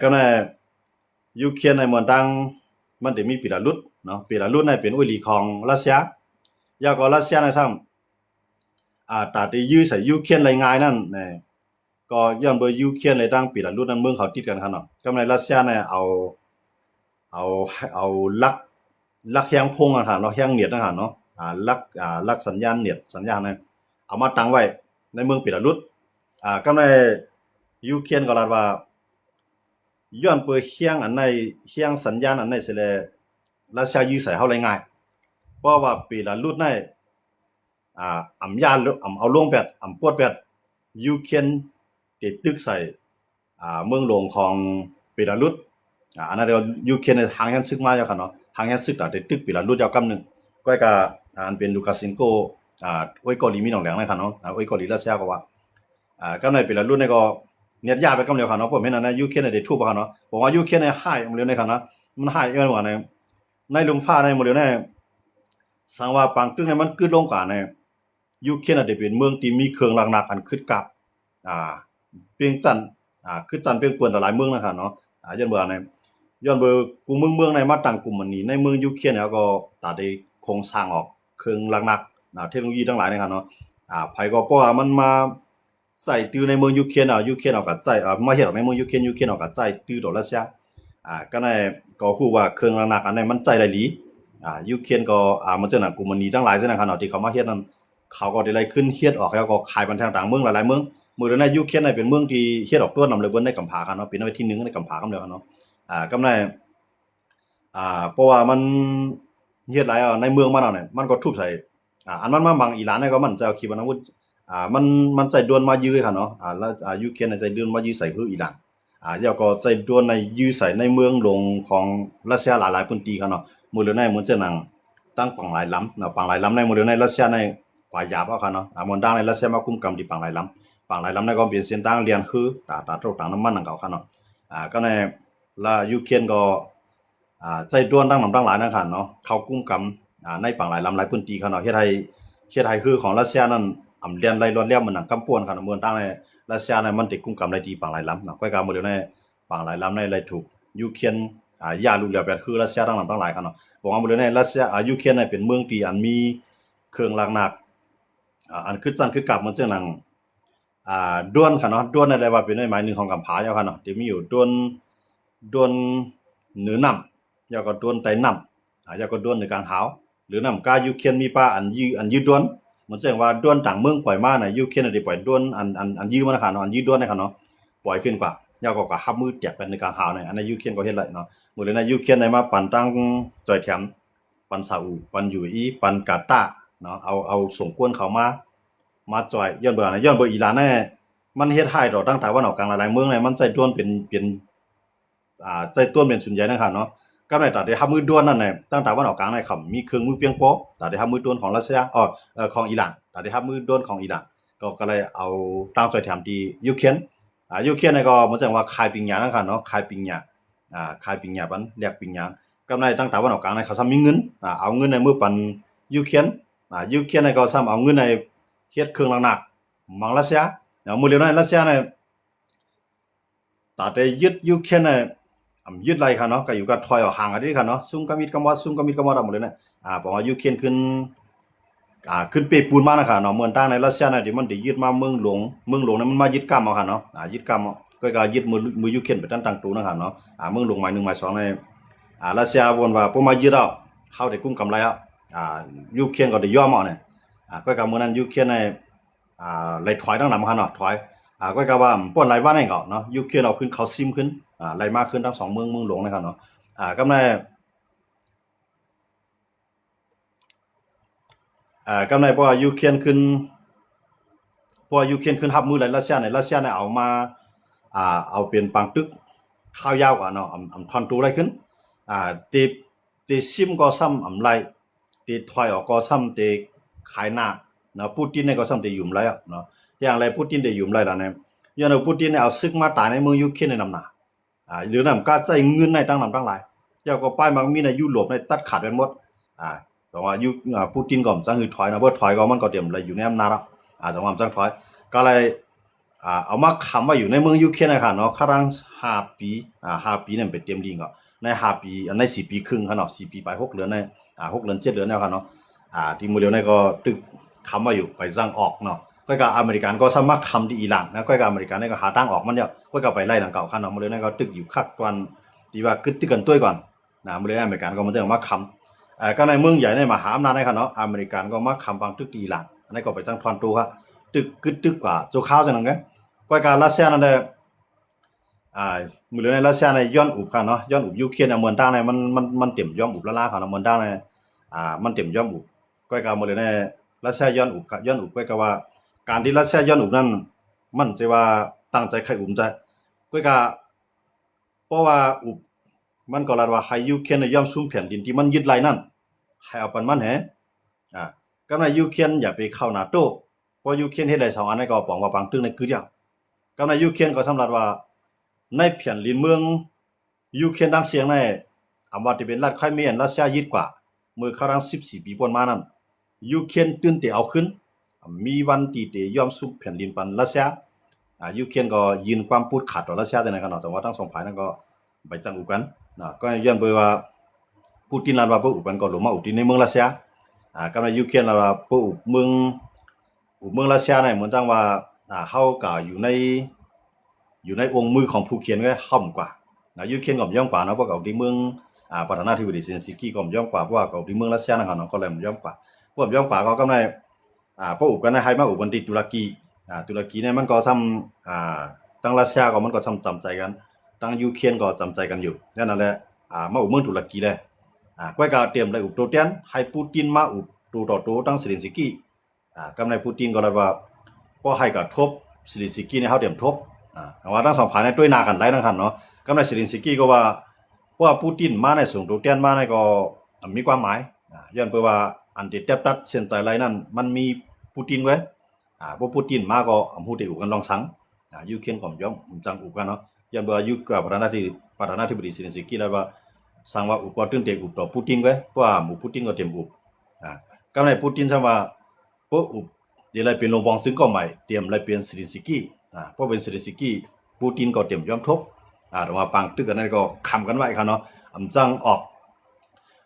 ກໍແມ່ນຢູເຄຣນໃນເມືອງຕ່າງ ມັນໄດ້ມີເບລາຣຸດເນາະ, ເບລາຣຸດນັ້ນເປັນອຸຍຫຼີຂອງຣັດເຊຍ, ແລ້ວກໍຣັດເຊຍນັ້ນຊ້ຳ ອາ ຕາໄດ້ຢື້ໃສ່ຢູເຄຣນໄດ້ງ່າຍນັ້ນນະ ກໍຍ້ອນເບິ່ງຢູເຄຣນແລະທາງເບລາຣຸດນັ້ນ ເມືອງເຂົາຕິດກັນຄັນເນາະ, ກໍແມ່ນຣັດເຊຍນັ້ນເອົາ ເອົາ ເອົາຫຼັກ ຫຼັກແຮງພົງຫັ້ນເນາະ, ແຮງເນັດຫັ້ນເນາະ, ອາ ຫຼັກ ອາ ຫຼັກສັນຍານເນັດ ສັນຍານນັ້ນ ເອົາມາຕັ້ງໄວ້ໃນເມືອງເບລາຣຸດ. ອາ ກໍແມ່ນຢູເຄຣນກໍລັດວ່າ ຍ້ອນເປີແຮງອັນໃນ ແຮງສັນຍານອັນໃນເສຍແລ້ວ ຣັດເຊຍຢື້ໃສ່ເຮົາໄດ້ງ່າຍ, ເພາະວ່າເບລາຣຸດໃນ ອາ ອຳຢ້ານ ອຳເອົາລົງແປດ ອຳປວດແປດ ຢູເຄຣນໄດ້ຕຶກໃສ່ ອາ ເມືອງຫຼວງຂອງເບລາຣຸດ. ອາ ອັນນັ້ນເອີ້ນຢູເຄຣນໃນທາງແຮງສຶກມາແລ້ວຄັນເນາະ, ທາງແຮງສຶກຕາໄດ້ຕຶກເບລາຣຸດແລ້ວກຳໜຶ່ງ, ກໍກະ ອາ ອັນເປັນລູກາເຊັນໂກ ອາ ໂອ້ຍ ເກົາຫຼີມີໜອງແດງນະຄັນເນາະ, ອາ ໂອ້ຍ ເກົາຫຼີຣັດເຊຍກໍວ່າ ອາ ກຳໃນເບລາຣຸດນີ້ກໍເນັດຢາໄປກຳດຽວຄັນເນາະ, ເພາະເຫັນອັນນັ້ນຢູເຄຣນໄດ້ທຸບເອົາຄັນເນາະ, ບອກວ່າຢູເຄຣນນີ້ຮ້າຍເອົາເລີຍນະຄັນເນາະ, ມັນຮ້າຍຍ້ອນວ່າໃນ ໃນລຸມຟ້າໃນໂມເດວນີ້ ສັງວ່າປາງຕຶກໃນມັນກືດລົງກວ່າໃນ ຢູເຄຣນອາດຈະເປັນເມືອງທີ່ມີເຄື່ອງຫຼັກໜັກອັນຄຶດຄາບ ອາ ເປັນຊັ້ນ ອາ ຄຶດຊັ້ນເປັນເປື້ອນຫຼາຍໆເມືອງນະຄັນເນາະ, ອາ ຍ້ອນວ່າໃນ ຍ້ອນວ່າກູເມືອງເມືອງໃນມາຕັ້ງກຸມມານີ້ ໃນເມືອງຢູເຄຣນແລ້ວກໍຕາໄດ້ໂຄງສ້າງອອກເຄື່ອງຫຼັກໜັກ ອາ ເທັກໂນໂລຢີທັງຫຼາຍນະຄັນເນາະ, ອາ ໃຜກໍເພາະວ່າມັນມາ ໃຊ້ຕື້ໃນເມືອງຢູເຄຣນ ອາ ຢູເຄຣນເອົາກະໃຊ້ ເອົາມາເຮັດອອກໃນເມືອງຢູເຄຣນ ຢູເຄຣນເອົາກະໃຊ້ຕື້ຕໍ່ຣັດເຊຍ. ອາ ກໍໃນ ກໍຮູ້ວ່າເຄື່ອງຫຼັກໜັກອັນໃດມັນໃຊ້ໄດ້ດີ. ອາ ຢູເຄຣນກໍ ອາ ມັນຈະນຳກຸມມານີທັງຫຼາຍຊີ້ນະຄັນເນາະ ທີ່ເຂົາມາເຮັດນັ້ນ ເຂົາກໍໄດ້ໄລ່ຂຶ້ນເຮັດອອກ ແລ້ວກໍຂາຍໄປທາງຕ່າງເມືອງຫຼາຍໆເມືອງ. ມື້ດຽວໃນຢູເຄຣນໃນເປັນເມືອງທີ່ເຮັດອອກຕົວນຳເລີຍເບິດໃນກຳຜາຄັນເນາະ ເປັນອັນດັບທີໜຶ່ງໃນກຳຜາຄຳດຽວຄັນເນາະ. ອາ ກໍໃນ ອາ ເພາະວ່າມັນເຮັດຫຼາຍ ອາ ໃນເມືອງມັນເອົານີ້ ມັນກໍທຸບໃສ່ ອາ ອັນມັນມາບັງອີຣານນີ້ກໍມັນຈະເອົາຂີປະນາວຸດ ອາ ມັນ ມັນໃຊ້ໂດຣນມາຢື້ໃຫ້ເຂົາເນາະ ອາ ແລ້ວ ອາ ຢູເຄຣນໃຊ້ໂດຣນມາຢື້ໃສ່ຄືອີຣານ ອາ ແລ້ວກໍໃຊ້ໂດຣນໃນຢື້ໃສ່ໃນເມືອງຫຼວງຂອງຣັດເຊຍຫຼາຍໆພື້ນທີ່ເຂົາເນາະ. ມື້ດຽວໃນເໝືອນເຊັ່ນໜັງຕັ້ງປາງຫຼາຍລຳເນາະ ປາງຫຼາຍລຳໃນມື້ດຽວໃນຣັດເຊຍໃນກວາດຢາບເອົາເຂົາເນາະ ອາ ເໝືອນດັ່ງໃນຣັດເຊຍມາກຸມກຳທີ່ປາງຫຼາຍລຳ ປາງຫຼາຍລຳໃນກໍເປັນເສັ້ນທາງລ່ຽນຄື ຕາ ຕາໂຕກຕາງນ້ຳມັນດັ່ງເກົ່າເຂົາເນາະ. ອາ ກໍໃນ ລະຢູເຄຣນກໍ ອາ ໃຊ້ໂດຣນທັງນຳທັງຫຼາຍນະຄັນເນາະ ເຂົ້າກຸມກຳ ອາ ໃນປາງຫຼາຍລຳຫຼາຍພື້ນທີ່ເຂົາເນາະ ເຮັດໃຫ້ ເຮັດໃຫ້ຮືຂອງຣັດເຊຍນັ້ນ ອຳ ແລ່ນໄລ່ລວດແລ້ວເໝືອນໜັງກຳປວນເຂົາເນາະ ເໝືອນຕ່າງໃນຣັດເຊຍນັ້ນມັນໄດ້ກຸມກຳໄດ້ດີປາງຫຼາຍລຳເນາະ. ກໍກະມື້ດຽວໃນປາງຫຼາຍລຳໃນໄດ້ຖືກຢູເຄຣນ ອາ ຢ່າລູກແລ້ວແປດຄືຣັດເຊຍທັງນຳທັງຫຼາຍເຂົາເນາະ. ບອກວ່າມື້ດຽວໃນຣັດເຊຍ ອາ ຢູເຄຣນໃນເປັນເມືອງທີ່ອັນມີເຄື່ອງຫຼັກໜັກ ອາ ອັນຄຶດຊັ້ນຄຶດກັບເໝືອນເຊັ່ນໜັງ ອາ ໂດຣນເຂົາເນາະ ໂດຣນນັ້ນແຫຼະວ່າເປັນໃນໝາຍໜຶ່ງຂອງກຳຜາເຈົ້າເຂົາເນາະ ທີ່ມີຢູ່ໂດຣນ ໂດຣນເໜືອນ້ຳ ແລ້ວກໍໂດຣນໃຕ້ນ້ຳ ອາ ແລ້ວກໍໂດຣນໃນກາງຫາວ ຫຼືນຳກາຢູເຄຣນມີປາອັນຢື້ ອັນຢື້ໂດຣນ ເໝືອນເຊັ່ນວ່າໂດຣນຕ່າງເມືອງປ່ອຍມານະ ຢູເຄຣນໄດ້ປ່ອຍໂດຣນ ອັນ ອັນ ອັນຢື້ມັນນະຄັນເນາະ ອັນຢື້ໂດຣນນະຄັນເນາະ ປ່ອຍຂຶ້ນກວ່າ ແລ້ວກໍ ກໍຮັບມືແຈກກັນໃນກາງຫາວນີ້ ອັນນັ້ນຢູເຄຣນກໍເຮັດໄດ້ເນາະ. ມື້ດຽວໃນຢູເຄຣນໄດ້ມາປັນຕັ້ງ ຈອຍແຖມ ປັນຊາອຸ ປັນຢູເອອີ ປັນກາຕາເນາະ ເອົາ ເອົາສົ່ງກວນເຂົ້າມາ ມາຈອຍ ຍ້ອນເບິ່ງ ຍ້ອນເບິ່ງອີຣານນີ້ ມັນເຮັດຮ້າຍຕໍ່ທາງຕາວັນອອກກາງຫຼາຍໆເມືອງນີ້ ມັນໃຊ້ໂດຣນເປັນ ເປັນ ອາ ໃຊ້ໂດຣນເປັນສ່ວນໃຫຍ່ນະຄັນເນາະ. ກໍໃນຕາໄດ້ຮັບມືໂດຣນນັ້ນແຫຼະ ທາງຕາວັນອອກກາງນີ້ ເຂົາມີເຄື່ອງມືພຽງພໍ ຕາໄດ້ຮັບມືໂດຣນຂອງຣັດເຊຍ ເອີ ເອີ ຂອງອີຣານ ຕາໄດ້ຮັບມືໂດຣນຂອງອີຣານ ກໍ ກໍເລີຍເອົາຕັ້ງຈອຍແຖມທີ່ຢູເຄຣນ. ອາ ຢູເຄຣນນີ້ກໍເໝືອນຈັ່ງວ່າຂາຍປິງຍານະຄັນເນາະ ຂາຍປິງຍາ ອາ ຂາຍປິງຍາປັນ ແລກປິງຍາ. ກໍໃນທາງຕາວັນອອກກາງນີ້ ເຂົາຊ້ຳມີເງິນ ອາ ເອົາເງິນໃນມືປັນຢູເຄຣນ ອາ ຢູເຄຣນນີ້ກໍຊ້ຳເອົາເງິນໃນເຮັດເຄື່ອງຫຼັກໜັກ ບັງຣັດເຊຍເນາະ. ມື້ດຽວໃນຣັດເຊຍນີ້ ຕາໄດ້ຍຶດຢູເຄຣນນີ້ ອຳ ຍຶດໄດ້ຄັນເນາະ ກໍຢູ່ກັບຖອຍອອກຫ່າງກັນເດຄັນເນາະ ຊຸມກຳມິດກຳມອດ ຊຸມກຳມິດກຳມອດເອົາໝົດເລີຍນະ. ອາ ບອກວ່າຢູເຄຣນຂຶ້ນ ອາ ຂຶ້ນເປປູນມານະຄັນເນາະ ເໝືອນຕ່າງໃນຣັດເຊຍນະ ທີ່ມັນໄດ້ຍຶດມາເມືອງຫຼວງ ເມືອງຫຼວງນັ້ນມັນມາຍຶດກຳເອົາຄັນເນາະ ອາ ຍຶດກຳເອົາ ກໍ ກໍຍຶດເມື່ອ ເມື່ອຢູເຄຣນໄປຕັ້ງ ຕັ້ງໂຕນະຄັນເນາະ. ອາ ເມືອງຫຼວງໝາຍໜຶ່ງ ໝາຍສອງໃນ ອາ ຣັດເຊຍເວົ້າວ່າ ພວກມາຍຶດເອົາ ເຮົາໄດ້ກຸມກຳໄລເອົາ ອາ ຢູເຄຣນກໍໄດ້ຍອມເອົານີ້ ອາ ກໍກະມື້ນັ້ນຢູເຄຣນໃນ ອ່າ ໄລ່ຖອຍທັງນຳຄັນເນາະ ຖອຍ ອ່າ ກໍກະວ່າ ອືມ ປ້ນໄລ່ວານໃຫ້ເຂົາເນາະ ຢູເຄຣນເອົາຄືນເຂົ້າຊິມຄືນ ອ່າ ໄລ່ມາຄືນທັງສອງເມືອງ ເມືອງຫຼວງນະຄັນເນາະ. ອ່າ ກຳໃນ ອ່າ ກຳໃນ ເພາະວ່າຢູເຄຣນຂຶ້ນ ເພາະວ່າຢູເຄຣນຂຶ້ນຮັບມືໄລ່ຣັດເຊຍນີ້ ຣັດເຊຍນີ້ເອົາມາ ອ່າ ເອົາເປັນປາງຕຶກຄາວຍາວກວ່າເນາະ ອຳ ອຳ ທ່ອນໂຕໄລ່ຂຶ້ນ ອ່າ ເຕ ເຕຊິມກໍຊ້ຳອຳໄລ່ ເຕຖອຍອອກກໍຊ້ຳເຕຂາຍໜ້າເນາະ ປູຕິນນີ້ກໍຊ້ຳເຕຢູ່ອຳໄລ່ເນາະ. ຢ່າງໃດປູຕິນໄດ້ຢູ່ອຳໄລ່ລະນີ້ ຍ້ອນວ່າປູຕິນນີ້ເອົາຊຶກມາຕາຍໃນເມືອງຢູເຄຣນໃນນຳໜ້າ ອ່າ ຫຼືນຳການໃຊ້ເງິນໃນຕ່າງນຳຕ່າງຫຼາຍ ແລ້ວກໍປ້າຍໝາກມີໃນຢູໂຣບໃນຕັດຂາດໄປໝົດ ອ່າ ແຕ່ວ່າຢູ ອ່າ ປູຕິນກໍບໍ່ຈັ່ງຄືຖອຍເນາະ ເພາະຖອຍກໍມັນກໍຕຽມໄດ້ຢູ່ໃນອຳນາດແລ້ວ ອ່າ ແຕ່ວ່າມັນຈັ່ງຖອຍ ກໍເລີຍ ອ່າ ເອົາມາຄ້ຳໄວ້ຢູ່ໃນເມືອງຢູເຄຣນນະຄັບເນາະ ຄາງຫ້າປີ ອ່າ ຫ້າປີນັ້ນໄປເຕັມດິນກໍ ໃນຫ້າປີ ໃນສີ່ປີຄຶ່ງຄັບເນາະ ສີ່ປີປາຍ ຫົກເດືອນໃນ ອ່າ ຫົກເດືອນ ເຈັດເດືອນແລ້ວຄັບເນາະ ອ່າ ທີ່ມື້ດຽວນີ້ກໍຕຶກຄ້ຳໄວ້ຢູ່ ໄປຈັ່ງອອກເນາະ ກ້ອຍກະອາເມລິກັນກໍສາມາດຄ້ຳທີ່ອີຣານນະ ກ້ອຍກະອາເມລິກັນນີ້ກໍຫາທາງອອກມັນແລ້ວ ກ້ອຍກະໄປໄລ່ນຳເຂົາຄັບເນາະ ມື້ດຽວນີ້ກໍຕຶກຢູ່ຄັກຕອນທີ່ວ່າກຶດຕຶກກັນຕົວກ່ອນ ນະ ມື້ດຽວອາເມລິກັນກໍມາເຖິງມາຄ້ຳ ເອີ ກໍໃນເມືອງໃຫຍ່ໃນມະຫາອຳນາດໃນຄັບເນາະ ອາເມລິກັນກໍມາຄ້ຳວາງຕຶກທີ່ອີຣານ ອັນນັ້ນກໍໄປຈັ່ງຖອນໂຕ ກໍຕຶກ ກຶດຕຶກກວ່າຊົ່ວຄາວຈັ່ງນັ້ນ ກ້ອຍກະຣັດເຊຍນັ້ນແຫຼະ ອ່າ ມື້ດຽວນີ້ຣັດເຊຍນີ້ຍ້ອນອຸບຄັບເນາະ ຍ້ອນອຸບຢູເຄຣນ ເໝືອນຕ່າງນີ້ມັນ ມັນ ມັນເຕັມຍ້ອນອຸບລ້າໆຄັບເນາະ ເໝືອນຕ່າງນີ້ ອ່າ ມັນເຕັມຍ້ອນອຸບ ກ້ອຍກະມື້ດຽວນີ້ຣັດເຊຍຍ້ອນອຸບຄັບ ຍ້ອນອຸບ ກ້ອຍກະວ່າ ການທີ່ຣັດເຊຍຍ້ອນອຸບນັ້ນ ມັນຈະວ່າຕັ້ງໃຈໃຄອຸບ ແຕ່ ກ້ອຍກະ ເພາະວ່າອຸບ ມັນກໍລັດວ່າໃຫ້ຢູເຄຣນຍອມຊຸມແຜ່ນດິນທີ່ມັນຍຶດໄດ້ນັ້ນ ໃຫ້ເອົາປັນມັນແຮ ອ່າ ກຳໃນຢູເຄຣນຢ່າໄປເຂົ້ານາໂຕ ເພາະຢູເຄຣນເຮັດໄດ້ສອງອັນນັ້ນກໍປອງວ່າປາງຕຶກໃນກຶດຢາວ ກຳໃນຢູເຄຣນກໍສຳລັດວ່າ ໃນແຜ່ນດິນເມືອງຢູເຄຣນທາງຊຽງໃນ ອຳວ່າທີ່ເປັນລັດໄຄເມອັນຣັດເຊຍຍຶດກວ່າ ເມື່ອຄາງສິບສີ່ປີຜ່ານມານັ້ນ ຢູເຄຣນຕື່ນເຕເອົາຄືນ ມີວັນທີ່ເຕຍອມຊຸບແຜ່ນດິນປັນຣັດເຊຍ ອ່າ ຢູເຄຣນກໍຍື່ນຄວາມປູດຂາດຕໍ່ຣັດເຊຍຈັ່ງໃດຄັບເນາະ ແຕ່ວ່າທັງສອງຝ່າຍນັ້ນກໍໄປຈັ່ງອຸບກັນນະ ກໍຍ້ອນເພາະວ່າ ປູຕິນລັດວ່າບໍ່ອຸບກັນກໍລົງມາອຸບທີ່ໃນເມືອງຣັດເຊຍ ອ່າ ກັບໃນຢູເຄຣນລັດວ່າບໍ່ອຸບເມືອງ ອຸບເມືອງຣັດເຊຍໃນເໝືອນຈັ່ງວ່າ ອ່າ ເຮົາກໍຢູ່ໃນ ຢູ່ໃນອົງມືຂອງຜູ້ຂຽນໄວ້ຫ້ອມກວ່ານະ ຢູເຄຣນກໍບໍ່ຍອມກວ່າເນາະ ພວກເຂົາທີ່ເມືອງ ອ່າ ປະທານາທິບໍດີເຊເລນສກີກໍບໍ່ຍອມກວ່າ ເພາະວ່າເຂົາທີ່ເມືອງຣັດເຊຍນະຄັບເນາະ ກໍເລີຍບໍ່ຍອມກວ່າ ພວກບໍ່ຍອມກວ່າກໍກຳໃນ ອ່າ ພໍອຸບກັນໃຫ້ມາອຸບກັນທີ່ຕຸລະກີ ອ່າ ຕຸລະກີນີ້ມັນກໍຊ່ຳ ອ່າ ທັງຣັດເຊຍກໍມັນກໍຊ່ຳຈຳໃຈກັນ ທັງຢູເຄຣນກໍຈຳໃຈກັນຢູ່ ແລ້ວນັ້ນແຫຼະ ອ່າ ມາອຸບເມືອງຕຸລະກີແລ້ວ ອ່າ ກ້ອຍກໍຕຽມໄດ້ອຸບໂຕແທນ ໃຫ້ປູຕິນມາອຸບໂຕຕໍ່ໂຕທັງເຊເລນສກີ ອ່າ ກຳໃນປູຕິນກໍລະວ່າ ບໍ່ໃຫ້ກະທົບເຊເລນສກີໃນເຮົາຕຽມທົບ ອ່າ ແຕ່ວ່າທັງສອງຝ່າຍໃນຕົວະໜ້າກັນໄດ້ນະຄັບເນາະ ກຳໃນເຊເລນສກີກໍວ່າ ເພາະວ່າປູຕິນມາໃນ ສົ່ງໂຕແທນມາໃນກໍ ອ່າ ມີຄວາມໝາຍ ອ່າ ຍ້ອນເພາະວ່າອັນທີ່ແຕັບຕັດເສັ້ນໃຈໄລ່ນັ້ນ ມັນມີປູຕິນເວີຍ ອ່າ ບໍ່ປູຕິນມາກໍບໍ່ຮູ້ໄດ້ອຸບກັນລອງສັງ ອ່າ ຢູເຄຣນກໍບໍ່ຍອມຈັ່ງອຸບກັນເນາະ ຍ້ອນເພາະວ່າຢູ່ກັບປະທານາທິ ປະທານາທິບໍດີເຊເລນສກີລະວ່າ ສັ່ງວ່າອຸບກໍຕື່ນເຕອຸບຕໍ່ປູຕິນເວີຍ ເພາະວ່າໝູ່ປູຕິນກໍຕຽມອຸບ ອ່າ ກຳໃນປູຕິນສັ່ງວ່າ ບໍ່ອຸບ ເຕໄດ້ເປັນລົງປອງຊຶງກໍໃໝ່ ຕຽມໄດ້ເປັນເຊເລນສກີ ອ່າ ເພາະເປັນເຊເລນສກີ ປູຕິນກໍຕຽມຍອມທົບ ອ່າ ແຕ່ວ່າປາງຕຶກກັນນັ້ນກໍຄ້ຳກັນໄວ້ຄັບເນາະ ອຳຈັ່ງອອກ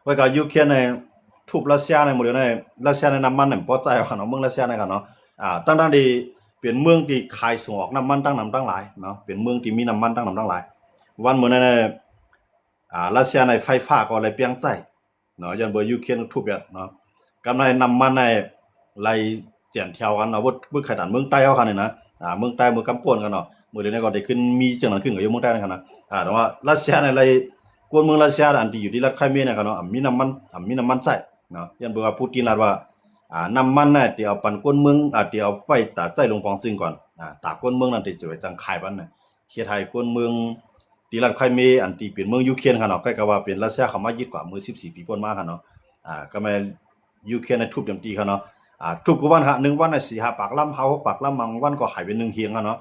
ໄວ້ກັບຢູເຄຣນໃນ ທຸບຣັດເຊຍໃນ ມື້ດຽວໃນ ຣັດເຊຍໃນນ້ຳມັນນັ້ນບໍ່ໃຈເອົາຄັບເນາະ ເມືອງຣັດເຊຍໃນຄັບເນາະ ອ່າ ທັງໆທີ່ເປັນເມືອງທີ່ຂາຍສົ່ງອອກນ້ຳມັນຕັ້ງນຳຕັ້ງຫຼາຍເນາະ ເປັນເມືອງທີ່ມີນ້ຳມັນຕັ້ງນຳຕັ້ງຫຼາຍ ວັນມື້ນັ້ນ ອ່າ ຣັດເຊຍໃນໄຟຟ້າກໍໄດ້ປ່ຽງໃຈ ເນາະ ຢ້ານເບີຢູເຄຣນທຸບແບບເນາະ ກຳໃນນ້ຳມັນໃນໄຫຼຈຽນແຖວກັນເນາະ ເບີ ເບີໄຂ່ຕານເມືອງໃຕ້ເຮົາຄັນນີ້ນະ ອ່າ ເມືອງໃຕ້ເມືອງກຳປົນກັນເນາະ ມື້ດຽວນີ້ກໍໄດ້ຂຶ້ນມີຈັ່ງນັ້ນຂຶ້ນກໍຢູ່ເມືອງໃຕ້ນະຄັນນະ ອ່າ ແຕ່ວ່າຣັດເຊຍໃນໄຫຼ ຄົນເມືອງຣັດເຊຍອັນທີ່ຢູ່ທີ່ລັດໄຄເມນະຄັນເນາະ ອ່າ ມີນ້ຳມັນ ອ່າ ມີນ້ຳມັນໃຊ້ເນາະ ຢ້ານເບີວ່າປູຕິນລັດວ່າ ອ່າ ນ້ຳມັນນະທີ່ເອົາປັນຄົນເມືອງ ອ່າ ທີ່ເອົາໄວ້ຕາໃຊ້ລົງປອງຊຶງກ່ອນ ອ່າ ຕາຄົນເມືອງນັ້ນທີ່ຈະໄປຈັ່ງຂາຍປັນນະ ເຮັດໃຫ້ຄົນເມືອງທີ່ລັດໄຄເມ ອັນທີ່ເປັນເມືອງຢູເຄຣນຫັ້ນເນາະ ໃກ້ກັບວ່າເປັນຣັດເຊຍເຂົ້າມາຍຶດກວ່າເມື່ອສິບສີ່ປີຜ່ານມາຫັ້ນເນາະ ອ່າ ກໍແມ່ນຢູເຄຣນໃຫ້ທຸບເຕັມທີ່ຫັ້ນເນາະ ອ່າ ທຸບທຸກວັນຫັ້ນ ໜຶ່ງວັນໃຫ້ສີ່ຫ້າປາກລຳ ຫ້າຫົກປາກລຳ ບາງວັນກໍໃຫ້ເປັນໜຶ່ງຮຽງຫັ້ນເນາະ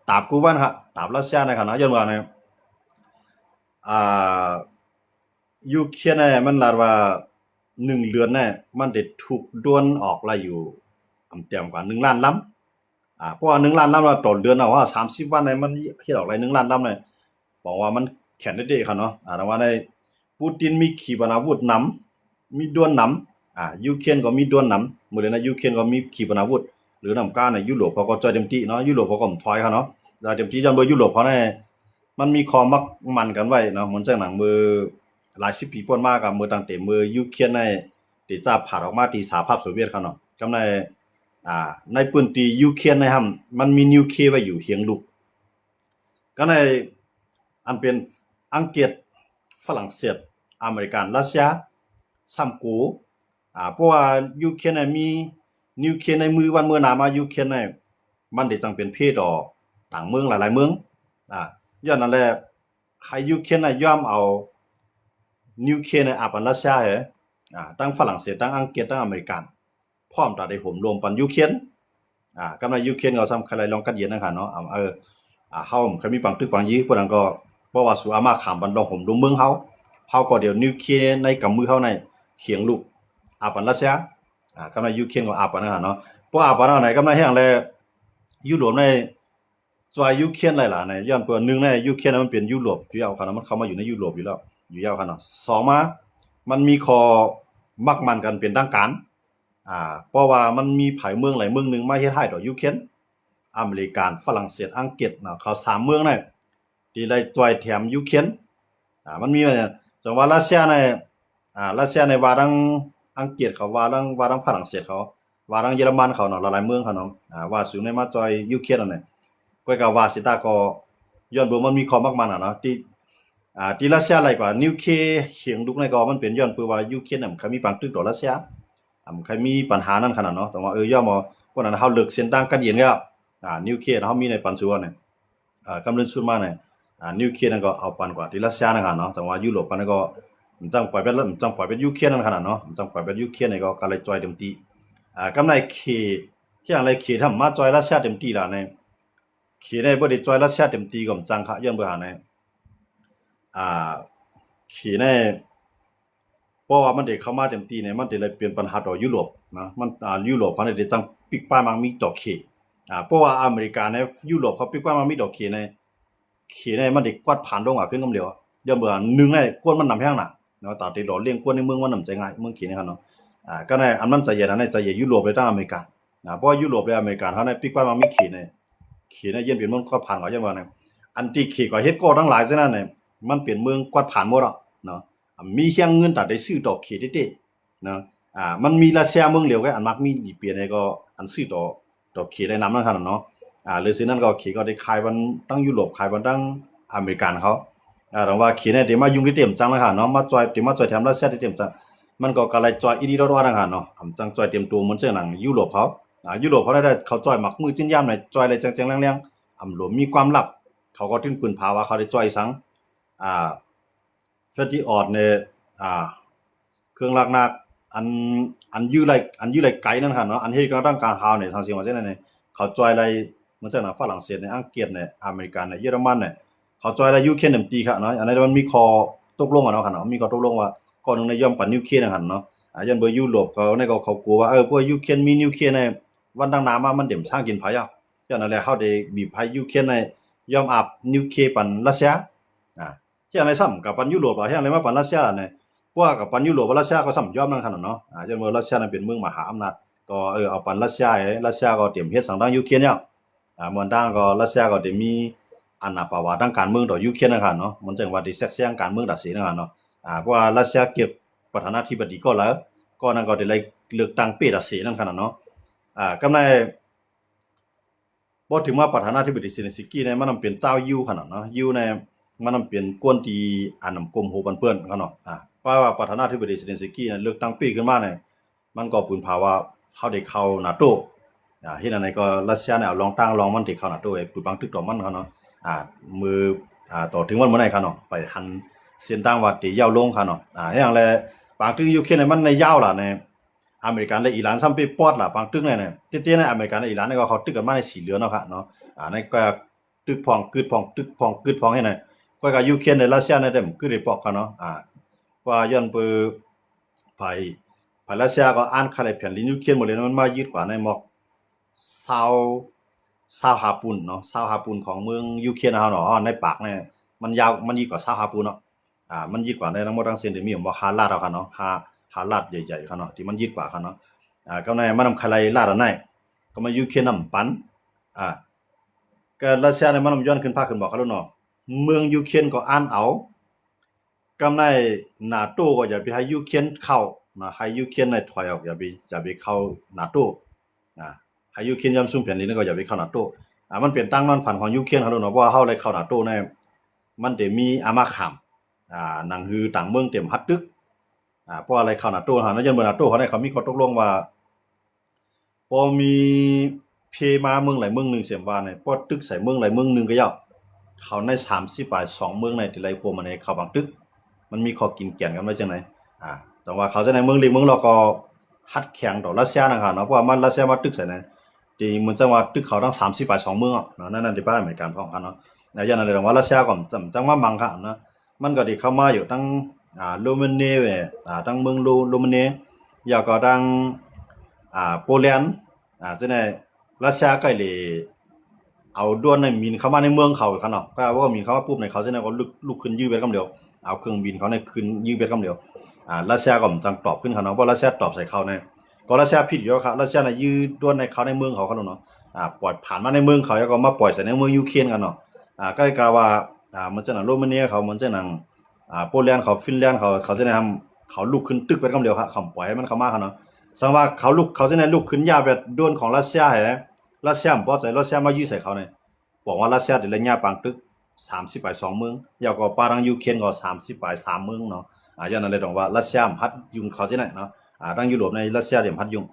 ຕາບທຸກວັນຫັ້ນ ຕາບຣັດເຊຍຫັ້ນເນາະ ຍ້ອນວ່າ ອ່າ ຢູເຄຣນນີ້ມັນລາດວ່າ ໜຶ່ງເດືອນນີ້ມັນໄດ້ທຸກໂດຣນອອກໄດ້ຢູ່ ອຳຕ່ຳກວ່າໜຶ່ງລ້ານລຳ ອ່າ ເພາະວ່າໜຶ່ງລ້ານລຳລະຕໍ່ເດືອນເນາະ ວ່າສາມສິບວັນນີ້ມັນເຮັດອອກໄດ້ໜຶ່ງລ້ານລຳນີ້ ບອກວ່າມັນແຂນເດ້ໆ ເນາະ ອ່າ ແຕ່ວ່າໃນປູຕິນມີຂີປະນາວຸດນຳ ມີໂດຣນນຳ ອ່າ ຢູເຄຣນກໍມີໂດຣນນຳ ມື້ດຽວນີ້ຢູເຄຣນກໍມີຂີປະນາວຸດ ຫຼືນຳການໃນຢູໂຣບເຂົາກໍຈ່ອຍເຕັມທີ່ເນາະ ຢູໂຣບເຂົາກໍບໍ່ຖອຍເນາະ ຈ່ອຍເຕັມທີ່ ຍ້ອນເບີຢູໂຣບເຂົານີ້ ມັນມີຄວາມມັກໝັ້ນກັນໄວ້ເນາະ ເໝືອນຈັ່ງໜັງເມື່ອຫຼາຍສິບປີຜ່ານມາ ກັບເມື່ອຕັ້ງແຕ່ເມື່ອຢູເຄຣນໃນເດຈາພາດອອກມາທີ່ສະຫະພາບໂຊວຽດເນາະ ກຳໃນ ອ່າ ໃນພື້ນທີ່ຢູເຄຣນໃນຫັ້ນ ມັນມີນິວເຄລຍໄວ້ຢູ່ຮຽງລູກ ກຳໃນອັນເປັນອັງກິດ ຝຣັ່ງເສດ ອາເມລິກັນ ຣັດເຊຍ ຊ້ຳກູ ອ່າ ເພາະວ່າຢູເຄຣນໃນມີນິວເຄລຍໃນມືວັນເມື່ອໜ້າມາ ຢູເຄຣນໃນ ມັນໄດ້ຈັ່ງເປັນເພຕໍ່ຕ່າງເມືອງຫຼາຍໆເມືອງ ອ່າ ຍ້ອນນັ້ນແຫຼະ ໃຫ້ຢູເຄຣນນະຍອມເອົານິວເຄລຍອາບໃຫ້ຣັດເຊຍ ອ່າ ທັງຝຣັ່ງເສດ ທັງອັງກິດ ທັງອາເມລິກັນ ພ້ອມຕາໄດ້ໂຫມໂຈມປັນຢູເຄຣນ ອ່າ ກຳໃນຢູເຄຣນກໍສຳຄັນຫຼາຍລອງກັດແຍ່ງນະຄັບເນາະ ເອົາ ເອີ ອ່າ ເຮົາບໍ່ເຄີຍມີປາງຕຶກປາງຢື້ ພວກນັ້ນກໍ ເພາະວ່າສູອາມາຂ້າມບັນລອງໂຫມໂຈມເມືອງເຮົາ ເຮົາກໍດຽວນິວເຄລຍໃນກຳມືເຮົາໃນຂຽງລູກ ອາບໃຫ້ຣັດເຊຍ ອ່າ ກຳໃນຢູເຄຣນກໍອາບປານນັ້ນເນາະ ພໍອາບປານນັ້ນໃນກຳໃນແຮງແລະ ຢູໂຣບໃນ ຊ່ອຍຢູເຄຣນຫຼາຍໆ ໃນ ຍ້ອນເພາະວ່າ ໜຶ່ງ ໃນຢູເຄຣນ ມັນເປັນຢູໂຣບຢູ່ແລ້ວຄັນເນາະ ມັນເຂົ້າມາຢູ່ໃນຢູໂຣບຢູ່ແລ້ວ ຢູ່ແລ້ວຄັນເນາະ. ສອງ ມາ ມັນມີຂໍ້ໝັກໝັ້ນກັນເປັນທາງການ ອ່າ ເພາະວ່າມັນມີໃຜເມືອງໃດເມືອງໜຶ່ງມາເຮັດຮ້າຍຕໍ່ຢູເຄຣນ ອາເມລິກາ ຝຣັ່ງເສດ ອັງກິດເນາະ ເຂົາສາມເມືອງນັ້ນ ທີ່ໄດ້ຊ່ອຍແຖມຢູເຄຣນ ອ່າ ມັນມີວ່າ ຈັ່ງວ່າຣັດເຊຍໃນ ອ່າ ຣັດເຊຍໃນວ່າທາງອັງກິດເຂົາ ວ່າທາງ ວ່າທາງຝຣັ່ງເສດເຂົາ ວ່າທາງເຢຍລະມັນເຂົາເນາະ ຫຼາຍໆເມືອງເຂົາເນາະ ອ່າ ວ່າສູນໃນມາຊ່ອຍຢູເຄຣນນັ້ນ ກ້ອຍກະວ່າຊິຕາກໍ ຍ້ອນເບິ່ງມັນມີຂໍ້ໝັກໝັ້ນຫັ້ນເນາະ ທີ່ ອ່າ ທີ່ຣັດເຊຍໄຫຼກວ່ານິວເຄລຍເຂງລຸກໃນກໍ ມັນເປັນຍ້ອນເພາະວ່າຢູເຄຣນນະ ມັນເຄີຍມີປາງຕຶກຕໍ່ຣັດເຊຍ ອ່າ ມັນເຄີຍມີບັນຫານັ້ນຂະໜາດເນາະ ແຕ່ວ່າ ເອີ ຍ້ອນວ່າພວກນັ້ນເຮົາເລິກເສັ້ນທາງກັດແຍ່ງແລ້ວ ອ່າ ນິວເຄລຍເຮົາມີໃນປັນສຸວະນີ້ ເອີ ກຳລັງສຸດມາໃນ ອ່າ ນິວເຄລຍນັ້ນກໍເອົາປັນກວ່າທີ່ຣັດເຊຍນະຄັນເນາະ ແຕ່ວ່າຢູໂຣບເຂົານັ້ນກໍ ມັນຈັ່ງປ່ອຍເປັນ ມັນຈັ່ງປ່ອຍເປັນຢູເຄຣນນັ້ນຂະໜາດເນາະ ມັນຈັ່ງປ່ອຍເປັນຢູເຄຣນນີ້ກໍ ກໍເລີຍຊ່ອຍເຕັມທີ່ ອ່າ ກຳໄດ້ເຄ ທີ່ຫຍັງເລີຍເຄທຳມາຊ່ອຍຣັດເຊຍເຕັມທີ່ລະໃນ ເຄໄດ້ບໍ່ໄດ້ຊ່ອຍຣັດເຊຍເຕັມທີ່ກໍມັນຈັ່ງຄະ ຍ້ອນເບິ່ງຫາໃນ ອ່າ ເຄໃນ ເພາະວ່າມັນໄດ້ເຂົ້າມາເຕັມທີ່ນີ້ ມັນໄດ້ເປັນບັນຫາຕໍ່ຢູໂຣບນະ ມັນ ອ່າ ຢູໂຣບເຂົານີ້ໄດ້ຈັ່ງປິກປ້າຍມັກມີຕໍ່ເຄ ອ່າ ເພາະວ່າອາເມລິກາໃນຢູໂຣບເຂົາປິກປ້າຍມັກມີຕໍ່ເຄໃນ ເຄໃນມັນໄດ້ກວາດຜານລົງອາຂຶ້ນກຳດຽວ ຍ້ອນເບິ່ງໜຶ່ງໃນຄົນມັນນຳແຮງນະເນາະ ຕາທີ່ຫຼໍ່ລ້ຽງຄົນໃນເມືອງມັນນຳໃຈງ່າຍ ເມືອງເຄນີ້ຫັ້ນເນາະ ອ່າ ກໍໃນອັນມັນໃຈໃຫຍ່ນະ ໃນໃຈໃຫຍ່ຢູໂຣບແລະທັງອາເມລິກາ ອ່າ ເພາະວ່າຢູໂຣບແລະອາເມລິກາເຮົາໃນປິກປ້າຍມັກມີເຄໃນ ເຄໃນຢ້ຽນເປັນເມືອງກວາດຜານວ່າ ຍ້ອນວ່າ ອັນທີ່ເຄກໍເຮັດກໍ່ທັງຫຼາຍຊັ້ນນັ້ນ ມັນເປັນເມືອງກວາດຜານໝົດເນາະ ອ່າ ມີແຮງເງິນຕາໄດ້ຊື້ຕໍ່ເຂດເດ້ໆ ເນາະ ອ່າ ມັນມີຣັດເຊຍເມືອງດຽວກັນ ອັນມັກມີລີເປຍໃນກໍ ອັນຊື້ຕໍ່ ຕໍ່ເຂດໄດ້ນຳນັ້ນຫັ້ນເນາະ ອ່າ ຫຼື ຊື່ນັ້ນກໍເຂດກໍໄດ້ຂາຍບັນ ທັງຢູໂຣບຂາຍບັນທັງອາເມລິກັນເຂົາ ອ່າ ແຕ່ວ່າເຂດນີ້ໄດ້ມາຫຍຸ້ງໄດ້ເຕັມຈັງນະຄັນເນາະ ມາຊ່ອຍ ໄດ້ມາຊ່ອຍແຖມຣັດເຊຍໄດ້ເຕັມຈັງ ມັນກໍກະໄດ້ຈ່ອຍອີ່ດີດອດໆນະຄັນເນາະ ອຳຈັ່ງຈ່ອຍເຕັມໂຕ ເໝືອນຈັ່ງໜັງຢູໂລບເຂົາ ອ່າ ຢູໂລບເຂົາໄດ້ ເຂົາຈ່ອຍໝາກມື້ຈິ້ນຍາມໃນ ຈ່ອຍໄດ້ແຈ້ງໆແລງໆ ອຳຫຼວມມີຄວາມລັບ ເຂົາກໍຈຶ່ງເພິ່ນພາວ່າເຂົາໄດ້ຈ່ອຍອີ່ສັງ ອ່າ ແຟດຕິອອດນີ້ ອ່າ ເຄື່ອງລັກນາກ ອັນ ອັນຢູ່ໄດ້ ອັນຢູ່ໄດ້ໄກນັ້ນຫັ້ນເນາະ ອັນເຮັດການຕັ້ງການຂ່າວນີ້ ທາງຊິວ່າຈັ່ງໃດນີ້ ເຂົາຈ່ອຍໄດ້ ເໝືອນຈັ່ງໜັງຝຣັ່ງເສດໃນ ອັງກິດໃນ ອາເມລິກາໃນ ເຢຍລະມັນໃນ ເຂົາຈ່ອຍໄດ້ຢູເຄຣນເຕັມທີ່ຄັກເນາະ ອັນນີ້ມັນມີຂໍ້ຕົກລົງອະເນາະ ຄັນເນາະ ມີຂໍ້ຕົກລົງວ່າ ກ້ອນໜຶ່ງໄດ້ຍອມປັນນິວເຄລຍນະຫັ້ນເນາະ ອາ ຍ້ອນເບິ່ງຢູໂລບເຂົາໃນກໍເຂົາກົວວ່າ ເອີ ພວກຢູເຄລນມີນິວເຄລຍໃນ ວັນທາງໜ້າມາມັນເຕັມສ້າງກິນໃຜອະ ຍ້ອນນັ້ນແຫຼະ ເຮົາໄດ້ບີບໃຫ້ຢູເຄລນໃນ ຍອມອາບນິວເຄລຍປັນຣັດເຊຍ ອາ ເຮັດຫຍັງໄດ້ຊ້ຳກັບປັນຢູໂລບ ເຮັດຫຍັງໄດ້ມາປັນຣັດເຊຍລະໃນ ພວກກັບປັນຢູໂລບ ຣັດເຊຍກໍຊ້ຳຍອມນຳຄັນເນາະ ອາ ຍ້ອນວ່າຣັດເຊຍນັ້ນເປັນເມືອງມະຫາອຳນາດ ກໍ ເອີ ເອົາປັນຣັດເຊຍ ຣັດເຊຍກໍຕຽມເຮັດສັງທາງຢູເຄຣນແລ້ວ ອ່າ ເມືອງຕ່າງກໍຣັດເຊຍກໍໄດ້ມີອັນນາປະຫວັດທາງການເມືອງຕໍ່ຢູເຄຣນນະຄັນເນາະ ມັນຈັ່ງວ່າໄດ້ແຊກແຊງການເມືອງຕາເສນະຄັນເນາະ ອ່າ ເພາະວ່າຣັດເຊຍເກັບປະທານາທິບໍດີກໍແລ້ວ ກໍນັ້ນກໍໄດ້ເລືອກຕັ້ງເປຕາເສນະຄັນເນາະ ອ່າ ກຳໃນ ບໍ່ຖືກມາປະທານາທິບໍດີເຊເລນສກີໃນ ມັນນຳເປັນເຈົ້າຢູຫັ້ນນະເນາະ ຢູໃນ ມັນນຳເປັນຄົນທີ່ອັນນຳກົມໂຫປັນເປີ້ນເນາະ ອ່າ ເພາະວ່າປະທານາທິບໍດີເຊເລນສກີນັ້ນເລືອກຕັ້ງເປັນຂຶ້ນມາໃນ ມັນກໍເພິ່ນພາວ່າເຮົາໄດ້ເຂົ້ານາໂຕ ອ່າ ເຮັດອັນໃດກໍຣັດເຊຍນີ້ເອົາລອງຕັ້ງລອງມັນໄດ້ເຂົ້ານາໂຕ ໄປປຶດບັງຕຶກຕໍ່ມັນເນາະ ອ່າ ມື້ ອ່າ ຕໍ່ເຖິງວັນມື້ໃນເນາະ ໄປຫັນເສັ້ນທາງວ່າໄດ້ຍາວລົງເນາະ ອ່າ ເຮັດຫຍັງແລະ ປາງຕຶກຢູເຄຣນໃນມັນໄດ້ຍາວລະໃນ ອາເມລິກັນ ແລະ ອີຣານຊ້ຳໄປປອດລະ ປາງຕຶກໃນ ແຕ່ ແຕ່ໃນອາເມລິກັນ ແລະ ອີຣານກໍເຂົາຕຶກກັນມາໃນສີ່ເດືອນເນາະ ເນາະ ອ່າ ໃນກໍຕຶກພ້ອງ ກຶດພ້ອງ ຕຶກພ້ອງ ກຶດພ້ອງເຮັດໃນ ຂ້ອຍກໍຢູເຄຣນ ແລະ ຣັດເຊຍໃນ ແຕ່ມັນກຶດໄດ້ປອກກັນເນາະ ອ່າ ວ່າຍ້ອນເປີ ໄຜ ໄຜຣັດເຊຍກໍອ່ານຂະແໜງແຜ່ນດິນຢູເຄຣນໝົດເລີຍ ມັນມາຍຶດກວ່າໃນໝອກ ຊາວ ຊາວຫ້າປຸນເນາະ ຊາວຫ້າປຸນຂອງເມືອງຢູເຄຣນເຮົາເນາະ ໃນປາກນີ້ ມັນຍາວ ມັນຍິ່ງກວ່າຊາວຫ້າປຸນເນາະ ອ່າ ມັນຍຶດກວ່າໃນທັງໝົດທັງສິ້ນທີ່ມີຢູ່ບໍ່ ຫ້າລັດເຮົາຄັນເນາະ ຫ້າ ຫ້າລັດໃຫຍ່ໆຄັນເນາະ ທີ່ມັນຍຶດກວ່າຄັນເນາະ ອ່າ ກໍໃນມັນນຳຄະໄລລັດອັນໃນ ກໍມາຢູເຄຣນນຳປັນ ອ່າ ກໍຣັດເຊຍໃນມັນນຳຍ້ອນຂຶ້ນພາກຂຶ້ນບໍ່ຄັນເນາະ ເມືອງຢູເຄຣນກໍອ່ານເອົາ ກຳໃນນາໂຕກໍຢາກໄປໃຫ້ຢູເຄຣນເຂົ້ານະ ໃຫ້ຢູເຄຣນໃນຖອຍອອກ ຢ່າໄປ ຢ່າໄປເຂົ້ານາໂຕ ນະ ໃຫ້ຢູເຄຣນຍອມຊຸມແຜ່ນດິນ ແລ້ວກໍຢ່າໄປເຂົ້ານາໂຕ ອ່າ ມັນເປັນຕາມນອນຝັນຂອງຢູເຄຣນເຂົາໂລດເນາະ ເພາະວ່າເຮົາໄດ້ເຂົ້ານາໂຕໃນ ມັນໄດ້ມີອາມາຄາມ ອ່າ ໜັງຮືຕ່າງເມືອງເຕັມຮັດຕຶກ ອ່າ ເພາະວ່າໄດ້ເຂົ້ານາໂຕຫັ້ນເນາະ ຍ້ອນເມື່ອນາໂຕເຂົາໄດ້ ເຂົາມີຂໍ້ຕົກລົງວ່າ ບໍ່ມີເພມາເມືອງໃດເມືອງໜຶ່ງ ເສມວ່ານີ້ ບໍ່ຕຶກໃສ່ເມືອງໃດເມືອງໜຶ່ງກໍຢ່າ ເຂົາໃນສາມສິບປາຍສອງເມືອງໃນທີ່ໄລ່ຄວາມມາໃນເຂົາບາງຕຶກ ມັນມີຂໍ້ກິນແກນກັນໄວ້ຈັ່ງໃດ ອ່າ ແຕ່ວ່າເຂົາຈະໃນເມືອງເລັກເມືອງນ້ອຍກໍຮັດແຂງຕໍ່ຣັດເຊຍນະຄັນເນາະ ເພາະວ່າມັນຣັດເຊຍມາຕຶກໃສ່ໃນ ທີ່ເໝືອນຈັ່ງວ່າຕຶກເຂົາທັງສາມສິບປາຍສອງເມືອງເນາະ ນັ້ນ ນັ້ນທີ່ປະເທດອາເມລິກັນພ້ອມກັນເນາະ ແລ້ວຢ່າງນັ້ນແລ້ວວ່າຣັດເຊຍກໍຈຳ ຈຳວ່າມັງຄະນະ ມັນກໍໄດ້ເຂົ້າມາຢູ່ທັງ ອ່າ ໂຣມາເນຍ ອ່າ ທັງເມືອງໂຣ ໂຣມາເນຍ ແລ້ວກໍທັງ ອ່າ ໂປແລນ ອ່າ ຈັ່ງໃດ ຣັດເຊຍໃກ້ເລ ເອົາໂດຣນໃນບິນເຂົ້າມາໃນເມືອງເຂົາຫັ້ນເນາະ. ກໍເວົ້າບິນເຂົ້າມາປຸບນີ້ ເຂົາຈັ່ງໃດກໍລຸກ ລຸກຂຶ້ນຢື້ເບັດກຳດຽວ ເອົາເຄື່ອງບິນເຂົານີ້ຂຶ້ນຢື້ເບັດກຳດຽວ. ອາ ຣັດເຊຍກໍບໍ່ຈັກຕອບຄືນຫັ້ນເນາະ ເພາະຣັດເຊຍຕອບໃສ່ເຂົານີ້ ກໍຣັດເຊຍຜິດຢູ່ແລ້ວຄັບ. ຣັດເຊຍນະຢື້ໂດຣນໃຫ້ເຂົາໃນເມືອງເຂົາເນາະ ອາ ປ່ອຍຜ່ານມາໃນເມືອງເຂົາ ແລ້ວກໍມາປ່ອຍໃສ່ໃນເມືອງຢູເຄຣນກັນເນາະ. ອາ ກໍກະວ່າ ອາ ເໝືອນຈັ່ງນັ້ນ ໂຣມາເນຍເຂົາ ເໝືອນຈັ່ງນັ້ນ ອາ ໂປແລນເຂົາ ຟິນແລນເຂົາ ເຂົາຈະໄດ້ ເຂົາລຸກຂຶ້ນຕຶກເປັນກຳດຽວ ເຂົາບໍ່ປ່ອຍໃຫ້ມັນເຂົ້າມາເຂົາເນາະ. ສັງວ່າເຂົາລຸກ ເຂົາຈະໄດ້ລຸກຂຶ້ນຢາແບບໂດຣນຂອງຣັດເຊຍໃຫ້ ຣັດເຊຍບໍ່ພໍໃຈ ຣັດເຊຍມາຢື້ໃສ່ເຂົານີ້ ບອກວ່າຣັດເຊຍໄດ້ໄລຍະປາງຕຶກສາມສິບປາຍສອງເມືອງ ແລ້ວກໍປະທາງຢູເຄຣນກໍສາມສິບປາຍສາມເມືອງເນາະ. ອາ ຍ້ອນນັ້ນເລີຍຕ້ອງວ່າຣັດເຊຍມັນຫັດຫຍຸ້ງເຂົາຈະໄດ້ເນາະ ອາ ທາງຢູໂຣບໃນຣັດເຊຍເດມັນຫັດຫຍຸ້ງ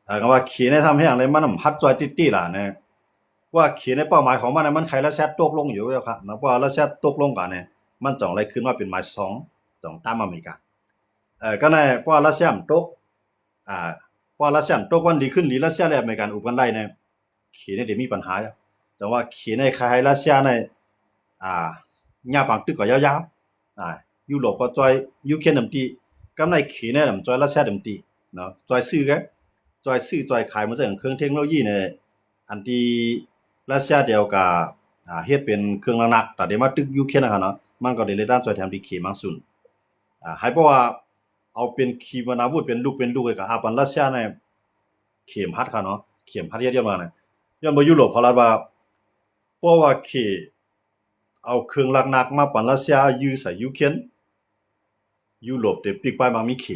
ອາ ກໍວ່າເຂນໃນທຳແຮງເລີຍ ມັນມັນຫັດຈ່ອຍຕິດໆລະນະ ວ່າເຂນໃນເປົ້າໝາຍຂອງມັນນະ ມັນໃຫ້ຣັດເຊຍຕົກລົງຢູ່ແລ້ວຄັບເນາະ. ເພາະວ່າຣັດເຊຍຕົກລົງການນີ້ ມັນຕ້ອງໄລ່ຂຶ້ນມາເປັນໝາຍສອງ ຕ້ອງຕາມອາເມລິກາ ເອີ ກໍໃນ ເພາະວ່າຣັດເຊຍມັນຕົກ ອາ ເພາະວ່າຣັດເຊຍຕົກວັນດີຄືນດີ ຣັດເຊຍ ແລະ ອາເມລິກາອຸບກັນໄລ່ນີ້ ເຂນນີ້ໄດ້ມີບັນຫາ ແຕ່ວ່າເຂນໃນຂາຍໃຫ້ຣັດເຊຍໃນ ອາ ຍາມປາງຕຶກກໍຍາວໆ ອາ ຢູໂຣບກໍຈ່ອຍຢູເຄຣນເຕັມທີ່ ກຳໃນເຂນໃນນຳຈ່ອຍຣັດເຊຍເຕັມທີ່ເນາະ ຈ່ອຍຊື້ກະ ຈ່ອຍຊື້ຈ່ອຍຂາຍ ເໝືອນຈັ່ງເຄື່ອງເທັກໂນໂລຢີໃນ ອັນທີ່ຣັດເຊຍດຽວກະ ອາ ເຮັດເປັນເຄື່ອງໜັກໆ ຕາເດມາຕຶກຢູເຄຣນນະຄັບເນາະ ມັນກໍໄດ້ໄດ້ດ້ານຊ່ອຍແຖມທີ່ເຂມາງສຸນ ອາ ໃຫ້ເພາະວ່າ ເອົາເປັນຂີປະນາວຸດ ເປັນລູກເປັນລູກ ກໍອາປັນຣັດເຊຍໃນເຂມຫັດເຂົາເນາະ ເຂມຫັດເຮັດຍ້ອນວ່ານະ ຍ້ອນວ່າຢູໂຣບເຂົາລັດວ່າ ເພາະວ່າເຂ ເອົາເຄື່ອງໜັກໆມາປັນຣັດເຊຍ ຢື້ໃສ່ຢູເຄຣນ ຢູໂຣບເຕັມປີກໄປມັກມີເຂ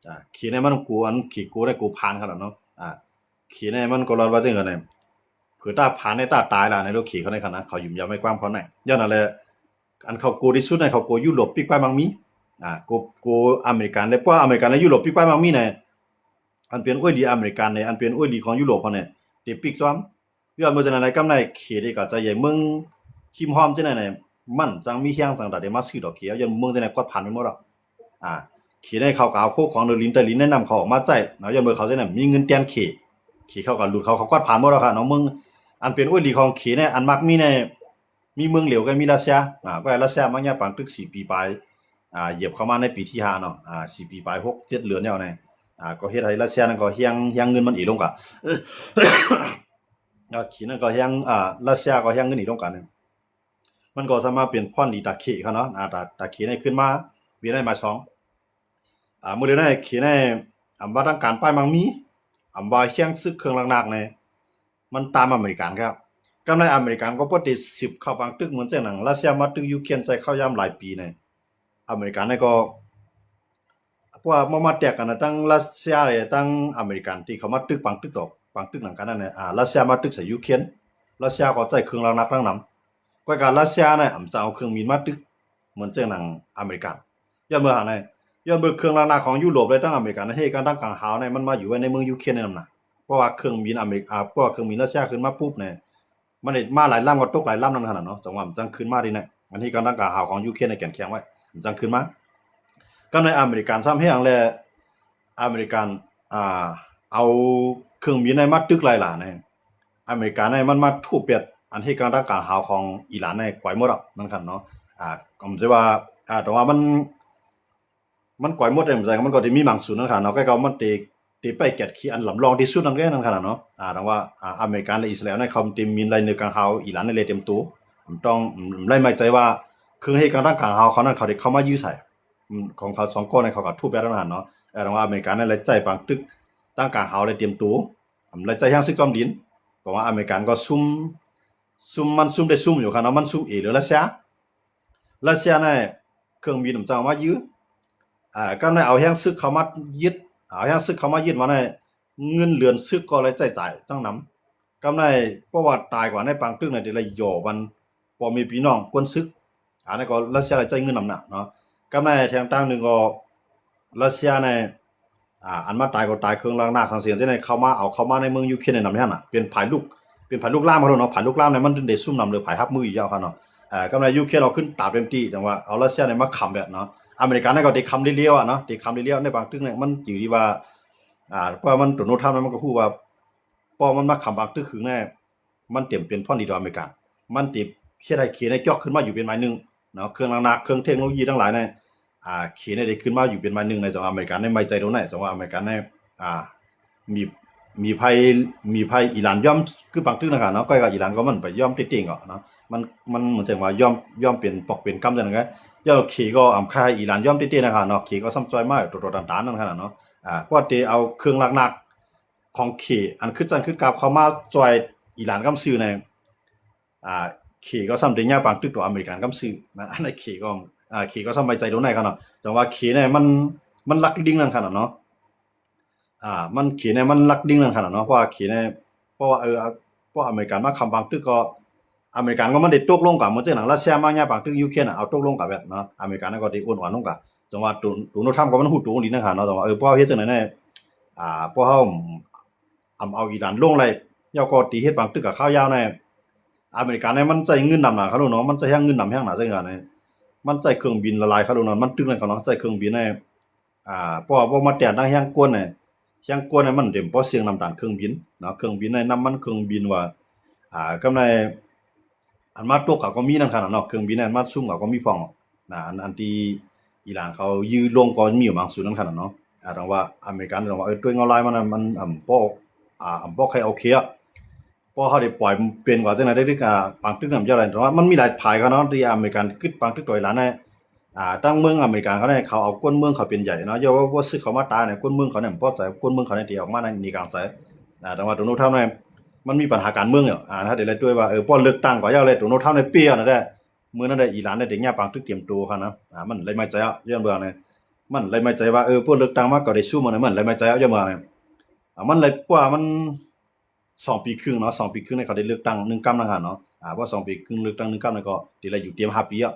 ອາ ເຂໃນມັນກົວ ອັນເຂກົວໃນກົວພານຂະໜາດເນາະ ອາ ເຂໃນມັນກໍລັດວ່າຈັ່ງໃດ ເຜື່ອຕາພານໃນຕາຕາຍລະໃນໂລກເຂເຂົາໃນຂະໜາດ ເຂົາຫຍຸມຢາມໃນຄວາມເຂົາໃນ ຍ້ອນນັ້ນແຫຼະ ອັນເຂົາກົວທີ່ສຸດໃນ ເຂົາກົວຢູໂຣບປີກໄປມັກມີ ອາ ກົວ ກົວອາເມລິກັນ ແລະ ພວກອາເມລິກັນ ແລະ ຢູໂຣບປີກໄປມັກມີໃນ ອັນເປັນອ້ວຍຫຼີອາເມລິກັນໃນ ອັນເປັນອ້ວຍຫຼີຂອງຢູໂຣບເຂົາໃນ ເຕັມປີກຊ້ອມ ຍ້ອນເມື່ອຈັ່ງໃດກຳໃນເຂດເດກະຈະໃຫຍ່ເມືອງຮິມຮອມຈັ່ງໃດໃນ ມັນຈັ່ງມີແຮງຈັ່ງໃດໄດ້ມາຊື້ດອກເຂ ຍ້ອນເມືອງຈັ່ງໃດກວດຜ່ານໄປໝົດແລ້ວ ອາ ເຂໃນເຂົາກະເອົາໂຄຂອງເດີນລິນໃຕ້ລິນໃນນ້ຳເຂົາອອກມາໃຊ້ເນາະ ຍ້ອນເມື່ອເຂົາຈັ່ງໃດມີເງິນແຕ່ນເຂ ເຂເຂົາກະຫຼຸດເຂົາ ເຂົາກວດຜ່ານໝົດແລ້ວຄ່ະເນາະ ເມືອງ ອັນເປັນອ້ວຍຫຼີຂອງເຂໃນ ອັນມັກມີໃນ ມີເມືອງຫຼຽວກໍມີຣັດເຊຍ ອາ ກໍໃຫ້ຣັດເຊຍມາຍາມປາງຕຶກສີ່ປີປາຍ ອາ ຢຽບເຂົ້າມາໃນປີທີຫ້າເນາະ ອາ ສີ່ປີປາຍ ຫົກເຈັດເດືອນແລ້ວໃນ ອາ ກໍເຮັດໃຫ້ຣັດເຊຍນັ້ນກໍແຮງ ແຮງເງິນມັນເອລົງກະ ອາ ເຂນັ້ນກໍແຮງ ອາ ຣັດເຊຍກໍແຮງເງິນເອລົງກະ ມັນກໍສາມາດເປັນພອນດີຕາເຂເຂົາເນາະ ອາ ຕາ ຕາເຂໃນຂຶ້ນມາເປັນໃນໝາຍສອງ ອາ ມື້ດຽວໃນເຂໃນ ອຳວ່າທາງການປາຍມັງມີ ອຳວ່າແຮງສຶກເຄື່ອງໜັກໆໃນ ມັນຕາມອາເມລິກັນຄັບ ກຳໃນອາເມລິກັນກໍບໍ່ໄດ້ສືບເຂົ້າປາງຕຶກເໝືອນຈັ່ງໜັງ ຣັດເຊຍມາຕຶກຢູເຄຣນໃສ່ເຂົ້າຍາມຫຼາຍປີໃນ ອາເມລິກັນໃນກໍ ເພາະວ່າມາ ມາແຕກກັນນະ ທັງຣັດເຊຍ ແລະ ທັງອາເມລິກັນທີ່ເຂົາມາຕຶກປາງຕຶກດອກ ປາງຕຶກໜັງກັນນັ້ນນະ ອາ ຣັດເຊຍມາຕຶກໃສ່ຢູເຄຣນ ຣັດເຊຍກໍໃຊ້ເຄື່ອງໜັກໆນຳ ກໍການຣັດເຊຍນະ ອຳຈະເອົາເຄື່ອງບິນມາຕຶກເໝືອນຈັ່ງໜັງອາເມລິກັນ ຍ້ອນເບິ່ງຫັ້ນນະ ຍ້ອນເບິ່ງເຄື່ອງໜັກໆຂອງຢູໂຣບ ແລະ ທັງອາເມລິກັນນະ ເຮັດການຕັ້ງກາງຫາວນະ ມັນມາຢູ່ໄວ້ໃນເມືອງຢູເຄຣນນຳນະ ເພາະວ່າເຄື່ອງບິນອາເມລິ ອາ ເພາະວ່າເຄື່ອງບິນຣັດເຊຍຂຶ້ນມາປຸບນະ ມັນໄດ້ມາຫຼາຍລຳກໍຕົກຫຼາຍລຳນັ້ນຂະໜາດເນາະ ຈັ່ງວ່າມັນຈັ່ງຂຶ້ນມາດີນະ ອັນເຮັດການຕັ້ງກາງຫາວຂອງຢູເຄຣນໃນແກ່ນແຂງໄວ້ ມັນຈັ່ງຂຶ້ນມາ ກຳໃນອາເມລິກັນຊ້ຳແຮງ ແລະ ອາເມລິກັນ ອາ ເອົາເຄື່ອງບິນໃນມາຕຶກໄລ່ລ່າໃນ ອາເມລິກັນໃນມັນມາທຸບແບບ ອັນເຮັດການຕັ້ງກາງຫາວຂອງອີຣານໃນກວາຍໝົດອະ ນັ້ນຄັນເນາະ ອາ ກໍບໍ່ໃຊ່ວ່າ ອາ ແຕ່ວ່າມັນ ມັນກວາຍໝົດໃດ ມັນກໍໄດ້ມີບາງສ່ວນນັ້ນຄັນເນາະ ກໍເຂົາມັນເຕ ເຕໄປແກດຂີ້ອັນລຳລອງທີ່ສຸດນັ້ນແຫຼະ ນັ້ນຂະໜາດເນາະ ອາ ແຕ່ວ່າ ອາ ອາເມລິກັນ ແລະ ອິດສະຣາເອວນັ້ນ ເຂົາເຕັມມິນໄລ່ເນື້ອກາງຫາວອີຣານນັ້ນເລີຍເຕັມໂຕ ຕ້ອງໄລ່ໄມ້ໃຈວ່າ ເຄື່ອງເຮັດການຕັ້ງກາງຫາວເຂົານັ້ນ ເຂົາໄດ້ເຂົ້າມາຢື້ໃສ່ ອາ ຂອງເຂົາສອງກ້ອນນັ້ນ ເຂົາກໍທຸບແບບນັ້ນຫັ້ນເນາະ ແຕ່ວ່າອາເມລິກັນນັ້ນໄລ່ໃຈປາງຕຶກຕັ້ງກາງຫາວໄດ້ເຕັມໂຕ ອາ ໄລ່ໃຈແຮງສຶກຈອມດິນ ເພາະວ່າອາເມລິກັນກໍຊຸມ ຊຸມ ມັນຊຸມໄດ້ຊຸມຢູ່ຂະໜາດເນາະ ມັນຊຸມເອເຫຼືອຣັດເຊຍ ຣັດເຊຍໃນເຄື່ອງບິນນຳເຈົ້າມາຢື້ ອາ ກໍໄດ້ເອົາແຮງສຶກເຂົ້າມາຍຶດ ເອົາແຮງສຶກເຂົ້າມາຍຶດມາໃນ ເງິນເດືອນຊຶກກໍໄດ້ໃຊ້ຈ່າຍທັງນຳ ກຳໃນ ເພາະວ່າຕາຍກວ່າໃນປາງຕຶກໃນແຕ່ລະຢໍ່ບັນ ພໍ່ແມ່ພີ່ນ້ອງຄົນຊຶກ ອັນນັ້ນກໍຣັດເຊຍໄດ້ໃຊ້ເງິນນຳໜ້າເນາະ ກຳໃນແທງຕ່າງໜຶ່ງກໍຣັດເຊຍໃນ ອາ ອັນມາຕາຍກໍຕາຍເຄື່ອງໜັກໆທັງເສຍຈັ່ງໃດ ເຂົ້າມາ ເອົາເຂົ້າມາໃນເມືອງຢູເຄຣນນຳຫັ້ນນະ ເປັນຝ່າຍລຸກ ເປັນຝ່າຍລຸກລາມເຂົາໂລດເນາະ ຝ່າຍລຸກລາມນີ້ມັນໄດ້ຊຸມນຳເລີຍ ຝ່າຍຮັບມືຢູ່ແລ້ວເຂົາເນາະ ເອີ ກຳໃນຢູເຄຣນເອົາຂຶ້ນຕາມເຕັມທີ່ ແຕ່ວ່າເອົາຣັດເຊຍນີ້ມາຄ້ຳແບບເນາະ ອາເມລິການີ້ກໍໄດ້ຄ້ຳເລວໆອະເນາະ ໄດ້ຄ້ຳເລວໆໃນບາງຕຶກນີ້ ມັນຢູ່ທີ່ວ່າ ອາ ເພາະວ່າມັນໂດນັລທຳນັ້ນມັນກໍຮູ້ວ່າ ພໍມັນມາຄ້ຳບາງຕຶກຂຶງແນ່ ມັນເຕັມເປັນພອນດີຕໍ່ອາເມລິກາ ມັນເຕັມເຮັດໃຫ້ເຂນໃນຈອກຂຶ້ນມາຢູ່ເປັນໝາຍໜຶ່ງເນາະ ເຄື່ອງໜັກໆ ເຄື່ອງເທັກໂນໂລຢີທັງຫຼາຍໃນ ອາ ເຂນໃນໄດ້ຂຶ້ນມາຢູ່ເປັນໝາຍໜຶ່ງໃນ ຈັ່ງວ່າອາເມລິກາໃນໄວ້ໃຈໂດນໃນ ຈັ່ງວ່າອາເມລິກາໃນ ອາ ມີ ມີໃຜ ມີໃຜອີຣານຍອມກຶດບັງຕຶກນະຄະເນາະ ກໍອີຣານກໍມັນໄປຍອມເຕັງໆເນາະ ມັນ ມັນເໝືອນຈັ່ງວ່າຍອມ ຍອມເປັນປອກເປັນກຳຈັ່ງນັ້ນກະ ແລ້ວເຄກໍອຳຄາຍອີຣານຍອມເຕັງໆນະຄະເນາະ ເຄກໍຊ້ຳຈ່ອຍມາໂຕໆຕັນໆນັ້ນຂະນາດເນາະ ອາ ເພາະວ່າເຕເອົາເຄື່ອງໜັກໆຂອງເຄ ອັນຄຶດຊັ້ນຄຶດກາບເຂົ້າມາຈ່ອຍອີຣານກຳຊື່ໃນ ອ່າ ເຄກໍຊ້ຳໄດ້ຍາບບັງຕຶກຕໍ່ອາເມລິກັນກຳຊື່ນະ ອັນນັ້ນເຄກໍ ອ່າ ເຄກໍຊ້ຳໄວ້ໃຈໂດນໄດ້ຂະເນາະ ຈັ່ງວ່າເຄນີ້ມັນ ມັນຫຼັກດິ່ງນັ້ນຂະນາດເນາະ ອ່າ ມັນ ເຄນີ້ມັນຫຼັກດິ່ງນັ້ນຂະນາດເນາະ ເພາະວ່າເຄນີ້ ເພາະວ່າ ເອີ ພວກອາເມລິກັນມາຄ້ຳບັງຕຶກກໍ ອາເມລິກັນກໍມັນໄດ້ຕົກລົງກັນ ເໝືອນຈັ່ງໜັງຣັດເຊຍມາຍາບບັງຕຶກຢູເຄຣນນະ ເອົາຕົກລົງກັນແບບເນາະ ອາເມລິກັນກໍໄດ້ອ່ອນໆລົງກັນ ຈັ່ງວ່າໂດ ໂດນັລທຳກໍມັນຮູ້ໂຕດີນະຄະເນາະ ຈັ່ງວ່າ ເອີ ພວກເຮົາເຮັດຈັ່ງໃດແນ່ ອ່າ ພວກເຮົາ ອຳເອົາອີຣານລົງໄດ້ ແລ້ວກໍຕິເຮັດບັງຕຶກກັບຄາວຍາວແນ່ ອາເມລິການີ້ມັນໃຊ້ເງິນນຳໜາຄະລູກເນາະ ມັນໃຊ້ແຮງເງິນນຳແຮງໜາ ໃຊ້ເງິນນີ້ ມັນໃຊ້ເຄື່ອງບິນຫຼາຍໆຄະລູກເນາະ ມັນຕຶກນັ້ນຂະເນາະ ໃຊ້ເຄື່ອງບິນນີ້ ອ່າ ເພາະວ່າບໍ່ມາແຕ່ນທາງແຮງກົນນີ້ ແຮງກົນນີ້ມັນເຕັມພໍສຽງນຳຕານເຄື່ອງບິນເນາະ ເຄື່ອງບິນນີ້ ນ້ຳມັນເຄື່ອງບິນວ່າ ອ່າ ກຳໄລ ອັນມາຕົກເຂົາກໍມີນຳຂະນາດເນາະ ເຄື່ອງບິນນັ້ນມາຊຸມເຂົາກໍມີພ້ອມນະ ອັນ ອັນທີ່ອີຣານເຂົາຢືມລົງກໍມີຢູ່ບາງສ່ວນນຳຂະນາດເນາະ ອ່າ ແຕ່ວ່າອາເມລິກັນ ແຕ່ວ່າ ເອີ ຕົວເຫງົ້າລາຍມັນ ມັນ ອຳ ບໍ່ ອ່າ ອຳ ບໍ່ຄ່ອຍໂອເຄອະ ເພາະເຮົາໄດ້ປ່ອຍເປັນວ່າຈັ່ງໃດໄດ້ ອ່າ ບາງຕຶກນຳເຈົ້າໄດ້ ແຕ່ວ່າມັນມີຫຼາຍຝ່າຍຂະເນາະ ທີ່ອາເມລິກັນກຶດບາງຕຶກຕໍ່ອີຣານນະ ອ່າ ທາງເມືອງອາເມລິກັນເຂົານີ້ ເຂົາເອົາຄົນເມືອງເຂົາເປັນໃຫຍ່ເນາະ ຍ້ອນວ່າ ວ່າ ເຂົາມາຕາຍນີ້ ຄົນເມືອງເຂົານີ້ບໍ່ພໍໃຈ ຄົນເມືອງເຂົານີ້ທີ່ອອກມາໃນ ໃນກາງໃຈ ອ່າ ແຕ່ວ່າໂດນັລທຳນີ້ ມັນມີບັນຫາການເມືອງຢູ່ ອ່າ ເຮົາໄດ້ລາຍຕົວວ່າ ເອີ ພໍເລືອກຕັ້ງກໍຢາວແລ້ວ ໂດນັລທຳນີ້ເປ່ຍນະເດ້ ມື້ນັ້ນໄດ້ອີຣານໄດ້ຍາບບັງຕຶກຕຽມໂຕຂະນະ ອ່າ ມັນເລີຍໄໝ້ໃຈອະ ຍ້ອນເບິ່ງນີ້ ມັນເລີຍໄໝ້ໃຈວ່າ ເອີ ພໍເລືອກຕັ້ງມາກໍໄດ້ຊຸມມັນ ມັນເລີຍໄໝ້ໃຈອະ ຍ້ອນເບິ່ງນີ້ ອ່າ ມັນເລີຍ ກວ່າມັນ ສອງປີຄຶ່ງເນາະ ສອງປີຄຶ່ງນີ້ເຂົາໄດ້ເລືອກຕັ້ງໜຶ່ງກຳນະຄະເນາະ ອ່າ ເພາະສອງປີຄຶ່ງເລືອກຕັ້ງໜຶ່ງກຳນີ້ກໍໄດ້ຢູ່ຕຽມຫ້າປີອະ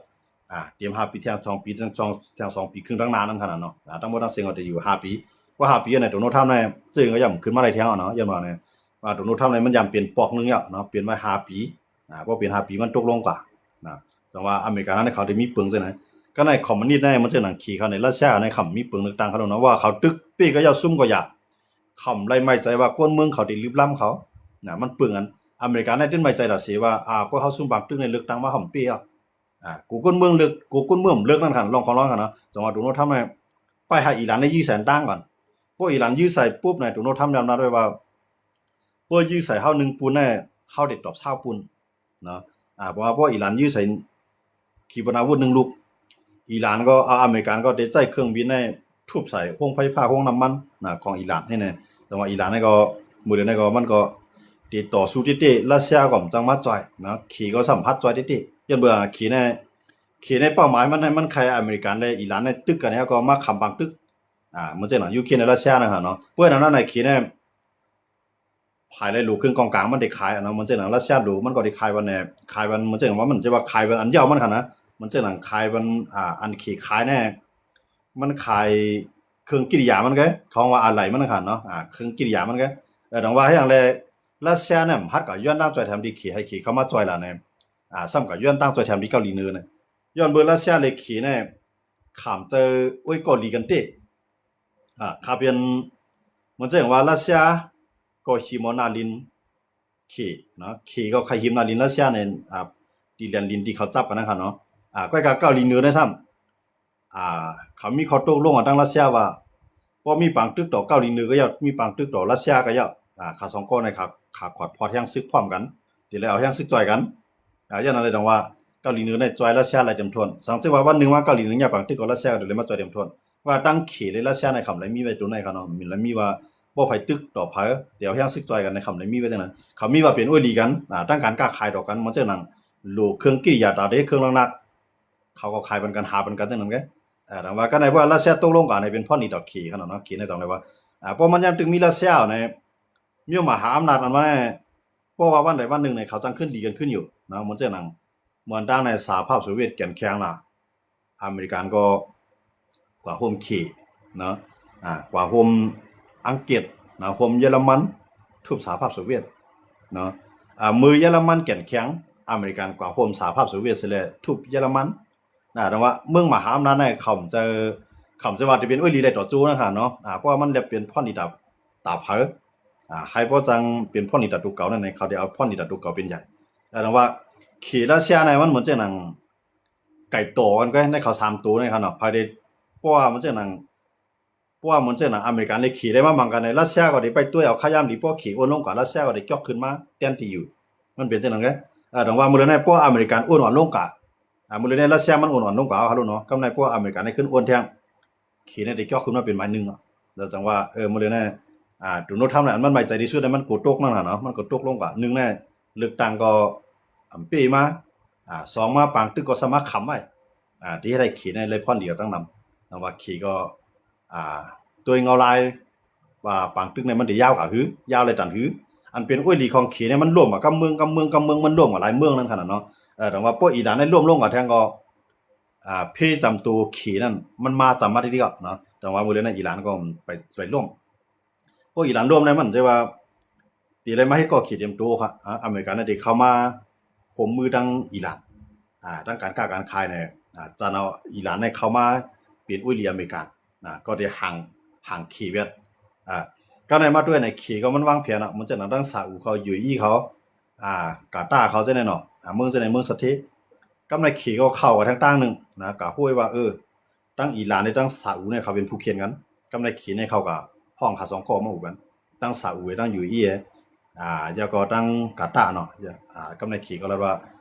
ອ່າ ຕຽມຫ້າປີ ແທງສອງປີ ແທງສອງ ແທງສອງປີຄຶ່ງທາງໜ້ານັ້ນຂະນາດເນາະ ອ່າ ທັງໝົດທັງເສັງກໍໄດ້ຢູ່ຫ້າປີ ເພາະຫ້າປີນີ້ໂດນັລທຳນີ້ ເຊິ່ງກໍຍ່ອມຂຶ້ນມາໄດ້ແທງເນາະ ຍ້ອນວ່ານີ້ ວ່າໂດນັລທຳນີ້ມັນຍ່ອມເປັນປອກໜຶ່ງແລ້ວເນາະ ເປັນໄວ້ຫ້າປີ ອ່າ ບໍ່ເປັນຫ້າປີມັນຕົກລົງກວ່ານະ ແຕ່ວ່າອາເມລິການັ້ນເຂົາໄດ້ມີປຶງຊັ້ນນະ ກໍໃນຄອມມູນິດໃນມັນຈັ່ງໜັງເຂເຂົາໃນຣັດເຊຍໃນຄຳມີປຶງເລືອກຕັ້ງເຂົາເນາະ ວ່າເຂົາຕຶກເປ້ກໍຢ່າ ຊຸມກໍຢ່າ ຄຳໄລ່ໄໝ້ໃຈວ່າກົນເມືອງເຂົາໄດ້ລຶບລ້ຳເຂົານະ ມັນປຶງອັນ ອາເມລິກາໃນຕື່ນໄໝ້ໃຈດາເຊວ່າ ອ່າ ພວກເຮົາຊຸມບາງຕຶກໃນເລືອກຕັ້ງມາຄຳເປ້ອ ອ່າ ໂກກົນເມືອງເລືອກ ໂກກົນເມືອງເລືອກນັ້ນຄັນ ລອງຂອງລອງຫັ້ນນະ ຈັ່ງວ່າໂດນັລທຳນະ ໄປຫາອີຣານໃນຢື້ໃສ່ອັນຕ່າງກ່ອນ ພວກອີຣານຢື້ໃສ່ປຸບນະ ໂດນັລທຳຍອມຮັບໄດ້ວ່າ ພວກຢື້ໃສ່ເຮົາໜຶ່ງປຸ້ນນະ ເຮົາໄດ້ຕອບຊາວປຸ້ນ ເນາະ ອ່າ ເພາະວ່າພວກອີຣານຢື້ໃສ່ຂີປະນາວຸດໜຶ່ງລູກ ອີຣານກໍ ອາ ອາເມລິກັນກໍໄດ້ໃຊ້ເຄື່ອງບິນໃຫ້ທຸບໃສ່ໂຮງໄຟຟ້າໂຮງນ້ຳມັນນະຂອງອີຣານໃຫ້ແນ່ ແຕ່ວ່າອີຣານນີ້ກໍມື້ດຽວນີ້ກໍມັນກໍໄດ້ຕໍ່ສູ້ເຕະໆ ຣັດເຊຍກໍຈັ່ງມາຈ່ອຍນະ ເຂກໍສ່ຳຮັດຈ່ອຍເຕະໆ ຍ້ອນເບິ່ງເຂນີ້ ເຂນີ້ເປົ້າໝາຍມັນໃຫ້ມັນໄຄອາເມລິກັນ ແລະ ອີຣານນີ້ຕຶກກັນແລ້ວກໍມາຄ້ຳບັງຕຶກ ອ່າ ເໝືອນຈັ່ງໜັງຢູເຄຣນ ແລະ ຣັດເຊຍນະຄະເນາະ ເພາະນັ້ນໃນເຂນີ້ ຂາຍໄດ້ໂຫຼເຄື່ອງກອງກາງມັນໄດ້ຂາຍອະເນາະ ມັນຈັ່ງໜັງຣັດເຊຍໂຫຼມັນກໍໄດ້ຂາຍວັນແນ່ ຂາຍວັນ ມັນຈັ່ງວ່າມັນຈະວ່າຂາຍວັນອັນຍາວມັນຫັ້ນນະ ມັນຈັ່ງໜັງຂາຍວັນ ອ່າ ອັນເຂຂາຍແນ່ ມັນຂາຍເຄື່ອງກິລິຍາມັນໄງ ຂອງວ່າອາໄຫຼມັນຫັ້ນເນາະ ອ່າ ເຄື່ອງກິລິຍາມັນໄງ ເອີ ດັ່ງວ່າຫຍັງແລ ຣັດເຊຍນະ ມັນຮັດກໍຍ້ອນນາງຈ່ອຍແຖມທີ່ເຂ ໃຫ້ເຂເຂົ້າມາຈ່ອຍລະແນ່ ອ່າ ຊ້ຳກໍຍ້ອນນາງຈ່ອຍແຖມທີ່ເກົາຫຼີເໜືອນະ ຍ້ອນເບິ່ງຣັດເຊຍ ແລະ ເຂແນ່ ຂາມເຈີໂອ້ຍກໍຫຼີກັນເຕະ ອ່າ ຂາເປັນ ມັນຈະເຫັນວ່າຣັດເຊຍກໍຫິມເອົາໜ້າດິນເຂເນາະ ເຂກໍຂາຫິມໜ້າດິນຣັດເຊຍໃນ ອ່າ ທີ່ແລນດິນທີ່ເຂົາຈັບກັນນະຄັບເນາະ ອ່າ ກ້ອຍກະເກົາຫຼີເໜືອໄດ້ຊ້ຳ ອ່າ ເຂົາມີຂໍ້ຕົກລົງກັນທາງຣັດເຊຍວ່າ ບໍ່ມີປາງຕຶກຕໍ່ເກົາຫຼີເໜືອກໍຢ່າ ມີປາງຕຶກຕໍ່ຣັດເຊຍກໍຢ່າ ອ່າ ຂາສອງກ້ອນໃນຂາ ຂາຂອດພອດແຮງສຶກພ້ອມກັນ ຊິໄດ້ເອົາແຮງສຶກຊ່ອຍກັນ ອ່າ ຢ່າງນັ້ນເລີຍ ຈັ່ງວ່າເກົາຫຼີເໜືອໄດ້ຊ່ອຍຣັດເຊຍຫຼາຍເຕັມທົນ ສັງເກດວ່າວັນໜຶ່ງມາເກົາຫຼີເໜືອຍາກປາງຕຶກກັບຣັດເຊຍກໍໄດ້ມາຊ່ອຍເຕັມທົນ ວ່າຕັ້ງເຂ ແລະ ຣັດເຊຍໃນຄຳໄລມີໄວ້ຕົວໃນຂະເນາະ ມີໄລມີວ່າບໍ່ໃຜຕຶກຕໍ່ໃຜ ແຕ່ເອົາແຮງຊຶກຊ່ອຍກັນໃນຄຳໄລມີໄວ້ຈັ່ງນັ້ນ ຄຳມີວ່າເປັນໂອ້ຍຫຼີກັນ ອ່າ ຕັ້ງການຄ້າຂາຍຕໍ່ກັນ ມັນຈັ່ງນັ້ນ ໂຫຼເຄື່ອງກິລິຍາຕາເດ້ ເຄື່ອງຫຼັກໆ ເຂົາກໍຂາຍປັນກັນ ຫາປັນກັນຈັ່ງນັ້ນເດ້ ເອີ ດັ່ງວ່າກັນໄດ້ ເພາະວ່າຣັດເຊຍຕົກລົງກັນໃຫ້ເປັນພອນດີຕໍ່ເຂຂະເນາະ ເຂໃນຕ້ອງໄດ້ວ່າ ອ່າ ເພາະມັນຍັງຕຶງມີຣັດເຊຍໃນ ມີມະຫາອຳນາດອັນວ່າ ເພາະວ່າວັນໃດວັນໜຶ່ງນີ້ ເຂົາຈັ່ງຄືນດີກັນຄືນຢູ່ເນາະ ມັນຈັ່ງນັ້ນ ເໝືອນດັ່ງໃນສະຫະພາບໂຊວຽດແກ່ນແຂງນະ ອາເມລິກັນກໍກວາໂຮມເຂເນາະ ອາ ກວາໂຮມອັງກິດນະ ໂຮມເຢຍລະມັນ ທຸບສະຫະພາບໂຊວຽດເນາະ ອາ ເມື່ອເຢຍລະມັນແກ່ນແຂງ ອາເມລິກັນກວາໂຮມສະຫະພາບໂຊວຽດເສຍແລ້ວ ທຸບເຢຍລະມັນນະ ແຕ່ວ່າເມືອງມະຫາອຳນາດໃນຄຳຈະ ຄຳຈະວ່າຈະເປັນໂອ້ຍຫຼີໄດ້ຕໍ່ໂຈນະຄັບເນາະ ອາ ເພາະວ່າມັນໄດ້ເປັນພອນດີຕາ ຕາເຜາ ອາ ໃຫ້ບໍ່ຈັ່ງເປັນພອນດີຕາໂຕເກົ່ານັ້ນ ເຂົາໄດ້ເອົາພອນດີຕາໂຕເກົ່າເປັນໃຫຍ່ ແຕ່ວ່າເຂຣັດເຊຍໃນມັນເໝືອນຈັ່ງໜັງ ໄກ່ຕໍ່ກັນກໍໃນເຂົາສາມໂຕນີ້ຄັບເນາະ ພາຍໃດ ເພາະວ່າມັນຈັ່ງໜັງ ພາະວ່າເໝືອນຈັ່ງນັ້ນ ອາເມລິກາ ແລະ ເຂ ໄດ້ມາໝັ່ງກັນໃນ ຣັດເຊຍກໍໄດ້ໄປຕ່ວຍເອົາຂະຫຍາມດີ ພວກເຂໂອນລົງກະ ຣັດເຊຍກໍໄດ້ຈອກຂຶ້ນມາແທນທີ່ຢູ່ ມັນເປັນຈັ່ງນັ້ນໄງ. ເອີ ແຕ່ວ່າມື້ເດີວນີ້ ພວກອາເມລິກາໂອນອ່ອນລົງກະ ອາ ມື້ເດີວນີ້ຣັດເຊຍມັນໂອນອ່ອນລົງກະເຮົາເນາະ ກຳໄດ້ພວກອາເມລິການີ້ຂຶ້ນໂອນແທນ ເຂນີ້ໄດ້ຈອກຂຶ້ນມາເປັນໝາຍໜຶ່ງເນາະ ແລ້ວຈັ່ງວ່າ ເອີ ມື້ເດີວນີ້ ອາ ໂດນັລທຣຳນີ້ ອັນມັນໄວ້ໃຈທີ່ສຸດນີ້ ມັນກົວຕົກນັ້ນນະເນາະ ມັນກໍຕົກລົງກະ ໜຶ່ງແນ່ ເລືອກຕັ້ງກໍອຳເປ້ມາ ອາ ສອງມາ ປາງຕຶກກໍສາມາດຄ້ຳໄວ້ ອາ ທີ່ເຮັດໃຫ້ເຂນີ້ໄດ້ພອນດີກັນທັງນຳ ແຕ່ວ່າເຂກໍ ອາ ໂດຍເງົາລາຍວ່າປາງຕຶກນີ້ມັນໄດ້ຍາວກະຫື ຍາວແລະຕັນຫື ອັນເປັນໂອ້ຍຫຼີຂອງເຂນີ້ມັນລວມກັບເມືອງ ກັບເມືອງ ກັບເມືອງ ມັນລວມກັນຫຼາຍເມືອງນັ້ນຂະໜາດເນາະ ເອີ ແຕ່ວ່າພວກອີຣານໄດ້ລວມລົງກະແທງກໍ ອາ ເພຈຳໂຕເຂນັ້ນ ມັນມາຈຳມາທີດຽວເນາະ ແຕ່ວ່າມື້ເດີວນີ້ອີຣານກໍໄປ ໄປລວມ ພວກອີຣານລວມໃນມັນຈະວ່າ ທີ່ໄດ້ມາເຮັດກໍເຂດເຕັມໂຕ ອາ ອາເມລິກາໄດ້ເຂົ້າມາຮ່ວມມືທາງອີຣານ ອາ ທາງການຄ້າການຂາຍນີ້ ອາ ຈະເອົາອີຣານໄດ້ເຂົ້າມາເປັນໂອ້ຍຫຼີອາເມລິກາ ອາ ກໍໄດ້ຫາງ ຫາງເຂແວດ ອາ ກໍໄດ້ມາດ້ວຍໃນເຂກໍມັນວາງແຜນເນາະ ມັນຈະນຳທັງຊາອຸເຂົາ ຢູເອອີເຂົາ ອາ ກາຕາເຂົາຈັ່ງໃດເນາະ ອາ ເມືອງຈັ່ງໃດ ເມືອງສະເທ ກັບໃນເຂກໍເຂົ້າກັນທາງຕ່າງໜຶ່ງນະ ກໍຮູ້ວ່າ ເອີ ທັງອີຣານ ແລະ ທັງຊາອຸນີ້ເຂົາເປັນຄູ່ແຂ່ງກັນ ກັບໃນເຂນີ້ເຂົາກໍຮ້ອງຂາສອງຂໍ້ມາອຸກັນ ທັງຊາອຸ ແລະ ທັງຢູເອອີ ອາ ແລ້ວກໍທັງກາຕາເນາະ ອາ ກັບໃນເຂກໍລະວ່າ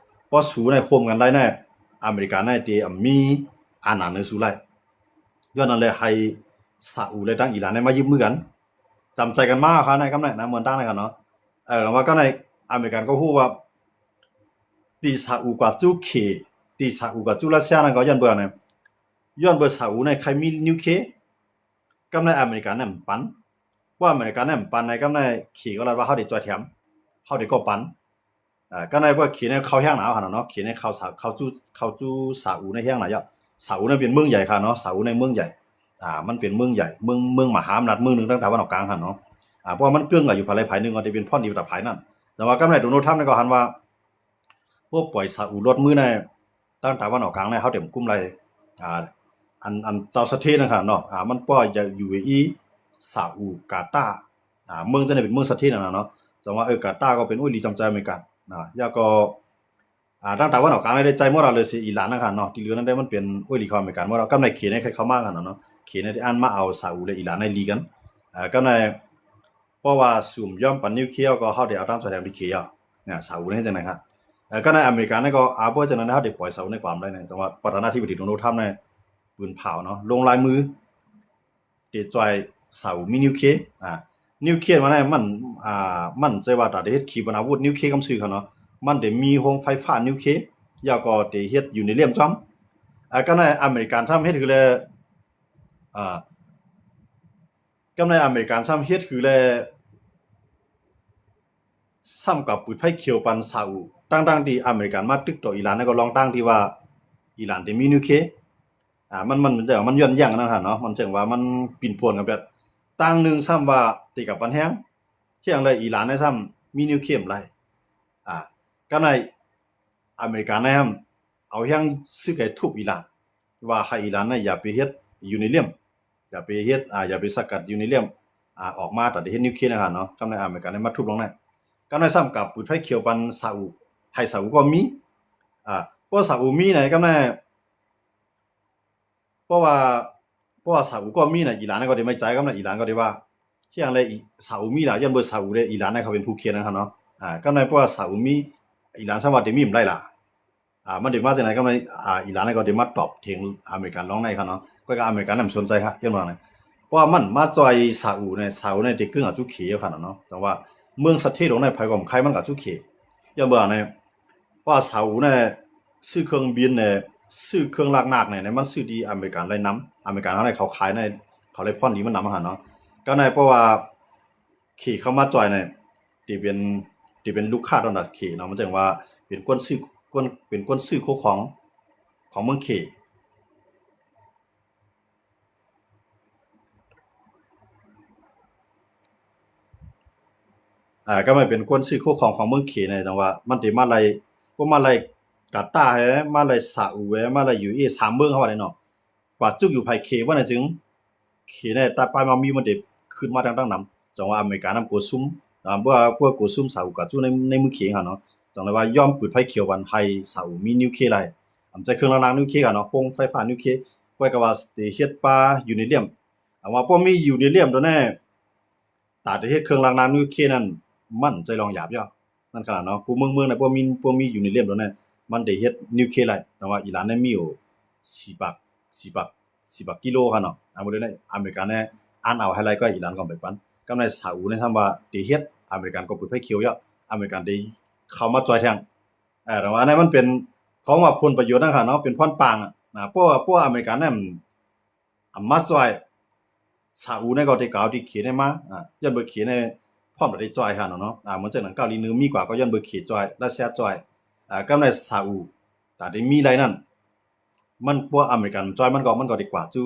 ພໍສູນະຮ່ວມກັນໄດ້ນະ ອາເມລິການະຈະມີອານາເໜືອສູໄດ້ ຍ້ອນນັ້ນແຫຼະ ໃຫ້ຊາອຸ ແລະ ທັງອີຣານນະມາຍຶດມືກັນ ຈຳໃຈກັນມາຂະນະ ກັບໃນ ນະ ເໝືອນຕ່າງໃນຂະເນາະ ເອີ ວ່າກັບໃນອາເມລິການກໍຮູ້ວ່າ ທີ່ຊາອຸກວາດຈຸເຂ ທີ່ຊາອຸກວາດຈຸຣັດເຊຍນັ້ນກໍຍ້ອນເບິ່ງນະ ຍ້ອນເບິ່ງຊາອຸໃນໃຄ່ມີນິວເຄ ກັບໃນອາເມລິການະມັນປັນ ເພາະອາເມລິການະມັນປັນໃນ ກັບໃນເຂກໍລະວ່າເຮົາໄດ້ຊ່ອຍແຖມ ເຮົາໄດ້ກໍປັນ ອາ ກໍໃນວ່າເຂໃນເຂົ້າແຮງໜາວຫັ້ນນະເນາະ ເຂໃນເຂົ້າ ເຂົ້າຈຸ ເຂົ້າຈຸຊາອຸໃນແຮງໜາວ ຊາອຸໃນເປັນເມືອງໃຫຍ່ຂະເນາະ ຊາອຸໃນເມືອງໃຫຍ່ ອາ ມັນເປັນເມືອງໃຫຍ່ ເມືອງ ເມືອງມະຫາອຳນາດເມືອງໜຶ່ງທາງຕາເວັນອອກກາງຫັ້ນເນາະ ອາ ເພາະວ່າມັນເກື້ອງກັນຢູ່ພາຍໃດພາຍໜຶ່ງ ອາດຈະເປັນພອນດີກັບພາຍນັ້ນ ແຕ່ວ່າກັບໃນໂດນັລທຣຳນີ້ກໍຫັ້ນວ່າ ພວກປ່ອຍຊາອຸລອດມືໃນ ທາງຕາເວັນອອກກາງໃນ ເຮົາເຕັມກຸ້ມໄດ້ ອາ ອັນ ອັນເຈົ້າສະເທນະຄະເນາະ ອາ ມັນພວກຢູເອອີ ຊາອຸ ກາຕາ ອາ ເມືອງຈະໄດ້ເປັນເມືອງສະເທນະເນາະ ແຕ່ວ່າ ເອີ ກາຕາກໍເປັນໂອ້ຍຫຼີຈຳໃຈອາເມລິກາ ອາ ແລ້ວກໍ ອາ ທາງຕາເວັນອອກກາງໄດ້ໃຈໝົດແລ້ວ ເຫຼືອແຕ່ອີຣານນະຄະເນາະ ທີ່ເຫຼືອນັ້ນໄດ້ມັນເປັນໂອ້ຍຫຼີຂອງອາເມລິກາໝົດແລ້ວ ກັບໃນເຂໃນໃຄ່ເຂົ້າມາຫັ້ນນະເນາະ ເຂໃນທີ່ອັນມາເອົາຊາອຸ ແລະ ອີຣານໃນຫຼີກັນ ອາ ກັບໃນ ເພາະວ່າຊຸມຍອມປັນນິວເຄ ກໍເຮົາໄດ້ເອົາຕາມສະແດງທີ່ເຂເອົາ ນະ ຊາອຸເຮັດຈັ່ງໃດຄະ ເອີ ກໍໃນອາເມລິການີ້ກໍ ອາ ບໍ່ຈັ່ງນັ້ນເຮົາໄດ້ປ່ອຍຊາອຸໃນຄວາມໄດ້ນະ ແຕ່ວ່າປະທານາທິບໍດີໂດນັລທຣຳນີ້ປືນຜາວເນາະ ລົງລາຍມື ທີ່ຊ່ອຍຊາອຸມີນິວເຄ ອາ ນິວເຄມາໃນມັນ ອາ ມັນໃຈວ່າຕາໄດ້ເຮັດຂີປະນາວຸດນິວເຄກຳຊື່ຂະເນາະ ມັນໄດ້ມີໂຮງໄຟຟ້ານິວເຄ ແລ້ວກໍໄດ້ເຮັດຢູເຣນຽມຊ້ຳ ອາ ກໍໃນອາເມລິການຊ້ຳເຮັດຄືແລ ອາ ກັບໃນອາເມລິການຊ້ຳເຮັດຄືແລ ຊ້ຳກັບປືດໄຟຂຽວປັນຊາອຸ ທັງໆທີ່ອາເມລິການມາຕຶກຕໍ່ອີຣານ ແລ້ວກໍລອງຕັ້ງທີ່ວ່າອີຣານໄດ້ມີນິວເຄ ອາ ມັນ ມັນ ມັນ ມັນຍ້ອນຢ່າງນັ້ນຫັ້ນເນາະ ມັນຈັ່ງວ່າມັນປິ່ນປົວນກັນແບບ ຕັ້ງໜຶ່ງຊ້ຳວ່າຕິກັບປັນແຮງ ເຮັດຫຍັງໃດອີຣານນະຊ້ຳມີນິວເຄບໍ່ໄດ້ ອາ ກັບໃນ ອາເມລິການະ ເອົາແຮງຊຶກໃຫ້ທຸບອີຣານ ວ່າໃຫ້ອີຣານນະຢ່າໄປເຮັດຢູເຣນຽມ ຢ່າໄປເຮັດ ອາ ຢ່າໄປສະກັດຢູເຣນຽມ ອາ ອອກມາ ຕາໄດ້ເຮັດນິວເຄນະຄະເນາະ ກັບໃນອາເມລິການະມາທຸບລົງໃນ ກັບໃນຊ້ຳກັບປືນໄຟຂຽວປັນຊາອຸ ໃຫ້ຊາອຸກໍມີ ອາ ເພາະຊາອຸມີໃນ ກັບໃນ ເພາະວ່າ ເພາະວ່າຊາອຸກໍມີນະ ອີຣານກໍໄດ້ໄວ້ໃຈກັບນະ ອີຣານກໍໄດ້ວ່າ ເຮັດຫຍັງໃດ ຊາອຸມີລະ ຍ້ອນເບິ່ງຊາອຸເດ້ ອີຣານເຂົາເປັນຄູ່ແຂ່ງນະຄະເນາະ ອາ ກັບໃນ ເພາະວ່າຊາອຸມີ ອີຣານສາມາດໄດ້ມີບໍ່ໄດ້ລະ ອາ ມັນໄດ້ມາຈັ່ງໃດ ກັບໃນ ອາ ອີຣານກໍໄດ້ມາຕອບຖຽງອາເມລິການລອງໃນຄະເນາະ ກໍອາເມລິການມັນສົນໃຈຄະ ຍ້ອນວ່າ ເພາະວ່າມັນມາຊ່ອຍຊາອຸໃນ ຊາອຸໃນໄດ້ເກິ່ງອາຈຸເຂຂະເນາະ ແຕ່ວ່າເມືອງສະເທດອກໃນ ໃຜກໍບໍ່ໃຄ່ມັນກໍອາຈຸເຂ ຍ້ອນເບິ່ງໃນ ເພາະວ່າຊາອຸໃນ ຊື້ເຄື່ອງບິນແດ່ ຊື້ເຄື່ອງລາກໜັກແດ່ ມັນຊື້ທີ່ອາເມລິກາໄດ້ນຳ ອາເມລິກາເຮົາໃນເຂົາຂາຍໃນ ເຂົາໄດ້ພອນດີມານຳຫັ້ນເນາະ ກໍໃນເພາະວ່າເຂເຂົ້າມາຈອຍໃນ ທີ່ເປັນ ທີ່ເປັນລູກຄ້າຕ້ອນຮັບເຂເນາະ ມັນຈັ່ງວ່າເປັນຄົນຊື້ ຄົນ ເປັນຄົນຊື້ໂຄຂອງຂອງເມືອງເຂ ອາ ກໍມາເປັນຄົນຊື້ໂຄຂອງຂອງເມືອງເຂໃນ ຈັ່ງວ່າມັນໄດ້ມາໄລ່ ພວກມາໄລ່ກາຕາແດ່ ມາໄລ່ຊາອຸແດ່ ມາໄລ່ຢູເອອີ ສາມເມືອງເຮົາວ່າໄດ້ເນາະ ກວາດຈຸກຢູ່ໃຜເຂບໍ່ໄດ້ຈຶ່ງ ເຂໃນຕາປາຍມາມີມັນໄດ້ຂຶ້ນມາທາງຕັ້ງນຳ ຈັ່ງວ່າອາເມລິການຳໂກຊຸມ ອາ ເພາະວ່າພວກໂກຊຸມຊາອຸກະຈຸໃນ ໃນມືເຂຫັ້ນເນາະ ຈັ່ງໄດ້ວ່າຍອມປືດໄຟຂຽວບັນໃຫ້ຊາອຸມີນິວເຄໄດ້ ອຳໃຈເຄື່ອງລາກໜັກນິວເຄຫັ້ນເນາະ ໂຮງໄຟຟ້ານິວເຄ ກ້ອຍກະວ່າຊິເຮັດປາຢູເຣນຽມ ອາ ວ່າພວກມີຢູເຣນຽມໂຕນັ້ນ ຖ້າຈະເຮັດເຄື່ອງລັກໜັກນິວເຄລຍນັ້ນ ມັນໃຊ້ລອງຢາບຢູ່ ນັ້ນຂະໜາດເນາະ ກູເມືອງໆ ນະ ພວກມີ ພວກມີຢູເຣນຽມໂຕນັ້ນ ມັນໄດ້ເຮັດນິວເຄລຍໄດ້ ແຕ່ວ່າອີຣານນີ້ມີຢູ່ ສີ່ປາກ ສີ່ປາກ ສີ່ປາກກິໂລຫັ້ນເນາະ ອາ ບໍ່ໄດ້ ອາເມລິການີ້ອັນເອົາໃຫ້ໄຫຼກໍອີຣານກໍໄປປັນ ກັບໃນຊາອຸນີ້ ຖ້າວ່າໄດ້ເຮັດ ອາເມລິກາກໍເປີດໄຟຂຽວຢູ່ ອາເມລິກາໄດ້ເຂົ້າມາຊ່ອຍແທງ ເອີ ແຕ່ວ່າອັນນັ້ນມັນເປັນ ເຂົາວ່າຜົນປະໂຫຍດນະຄັບເນາະ ເປັນພອນປາງ ອາ ເພາະວ່າ ເພາະອາເມລິການັ້ນ ອາ ມາຊ່ອຍຊາອຸໃນກໍໄດ້ກ່າວທີ່ເຂດໃຫ້ມາ ອາ ຍ້ອນເບີເຂດໃນພ້ອມໄດ້ຊ່ອຍຫັ້ນເນາະ ອາ ເໝືອນຈັ່ງນັ້ນເກົາຫຼີເໜືອມີກວ່າກໍຍ້ອນເບີເຂດຊ່ອຍ ຣັດເຊຍຊ່ອຍ ອາ ກັບໃນຊາອຸ ຖ້າໄດ້ມີໄດ້ນັ້ນ ມັນພວກອາເມລິກັນຊ່ອຍມັນກໍ ມັນກໍໄດ້ກວາດຈຸ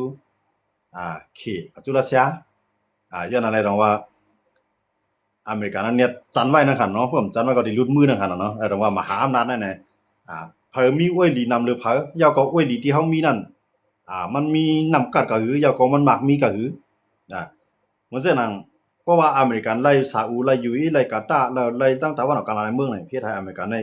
ອາ ເຂດ ກວາດຈຸຣັດເຊຍ ອາ ຍ້ອນອັນໃດດອກວ່າ ອາເມລິການັ້ນເນຍຈັນໄວ້ນະຄັບເນາະ ເພິ່ນຈັນໄວ້ກໍໄດ້ຫຼຸດມືນະຄັບເນາະ ເອີ ແຕ່ວ່າມະຫາອຳນາດນັ້ນນະ ອາ ໃຜມີອວຍຫຼີນຳຫຼືໃຜ ແລ້ວກໍອວຍຫຼີທີ່ເຮົາມີນັ້ນ ອາ ມັນມີນຳກັດກະຫື ແລ້ວກໍມັນມັກມີກະຫື ອາ ເໝືອນເຊັ່ນນັ້ນ ເພາະວ່າອາເມລິກັນໄລ່ຊາອຸ ໄລ່ຢູເອອີ ໄລ່ກາຕາ ແລ້ວໄລ່ຕັ້ງຕາວັນອອກກາງຫຼາຍເມືອງນີ້ ເຮັດໃຫ້ອາເມລິກັນໄດ້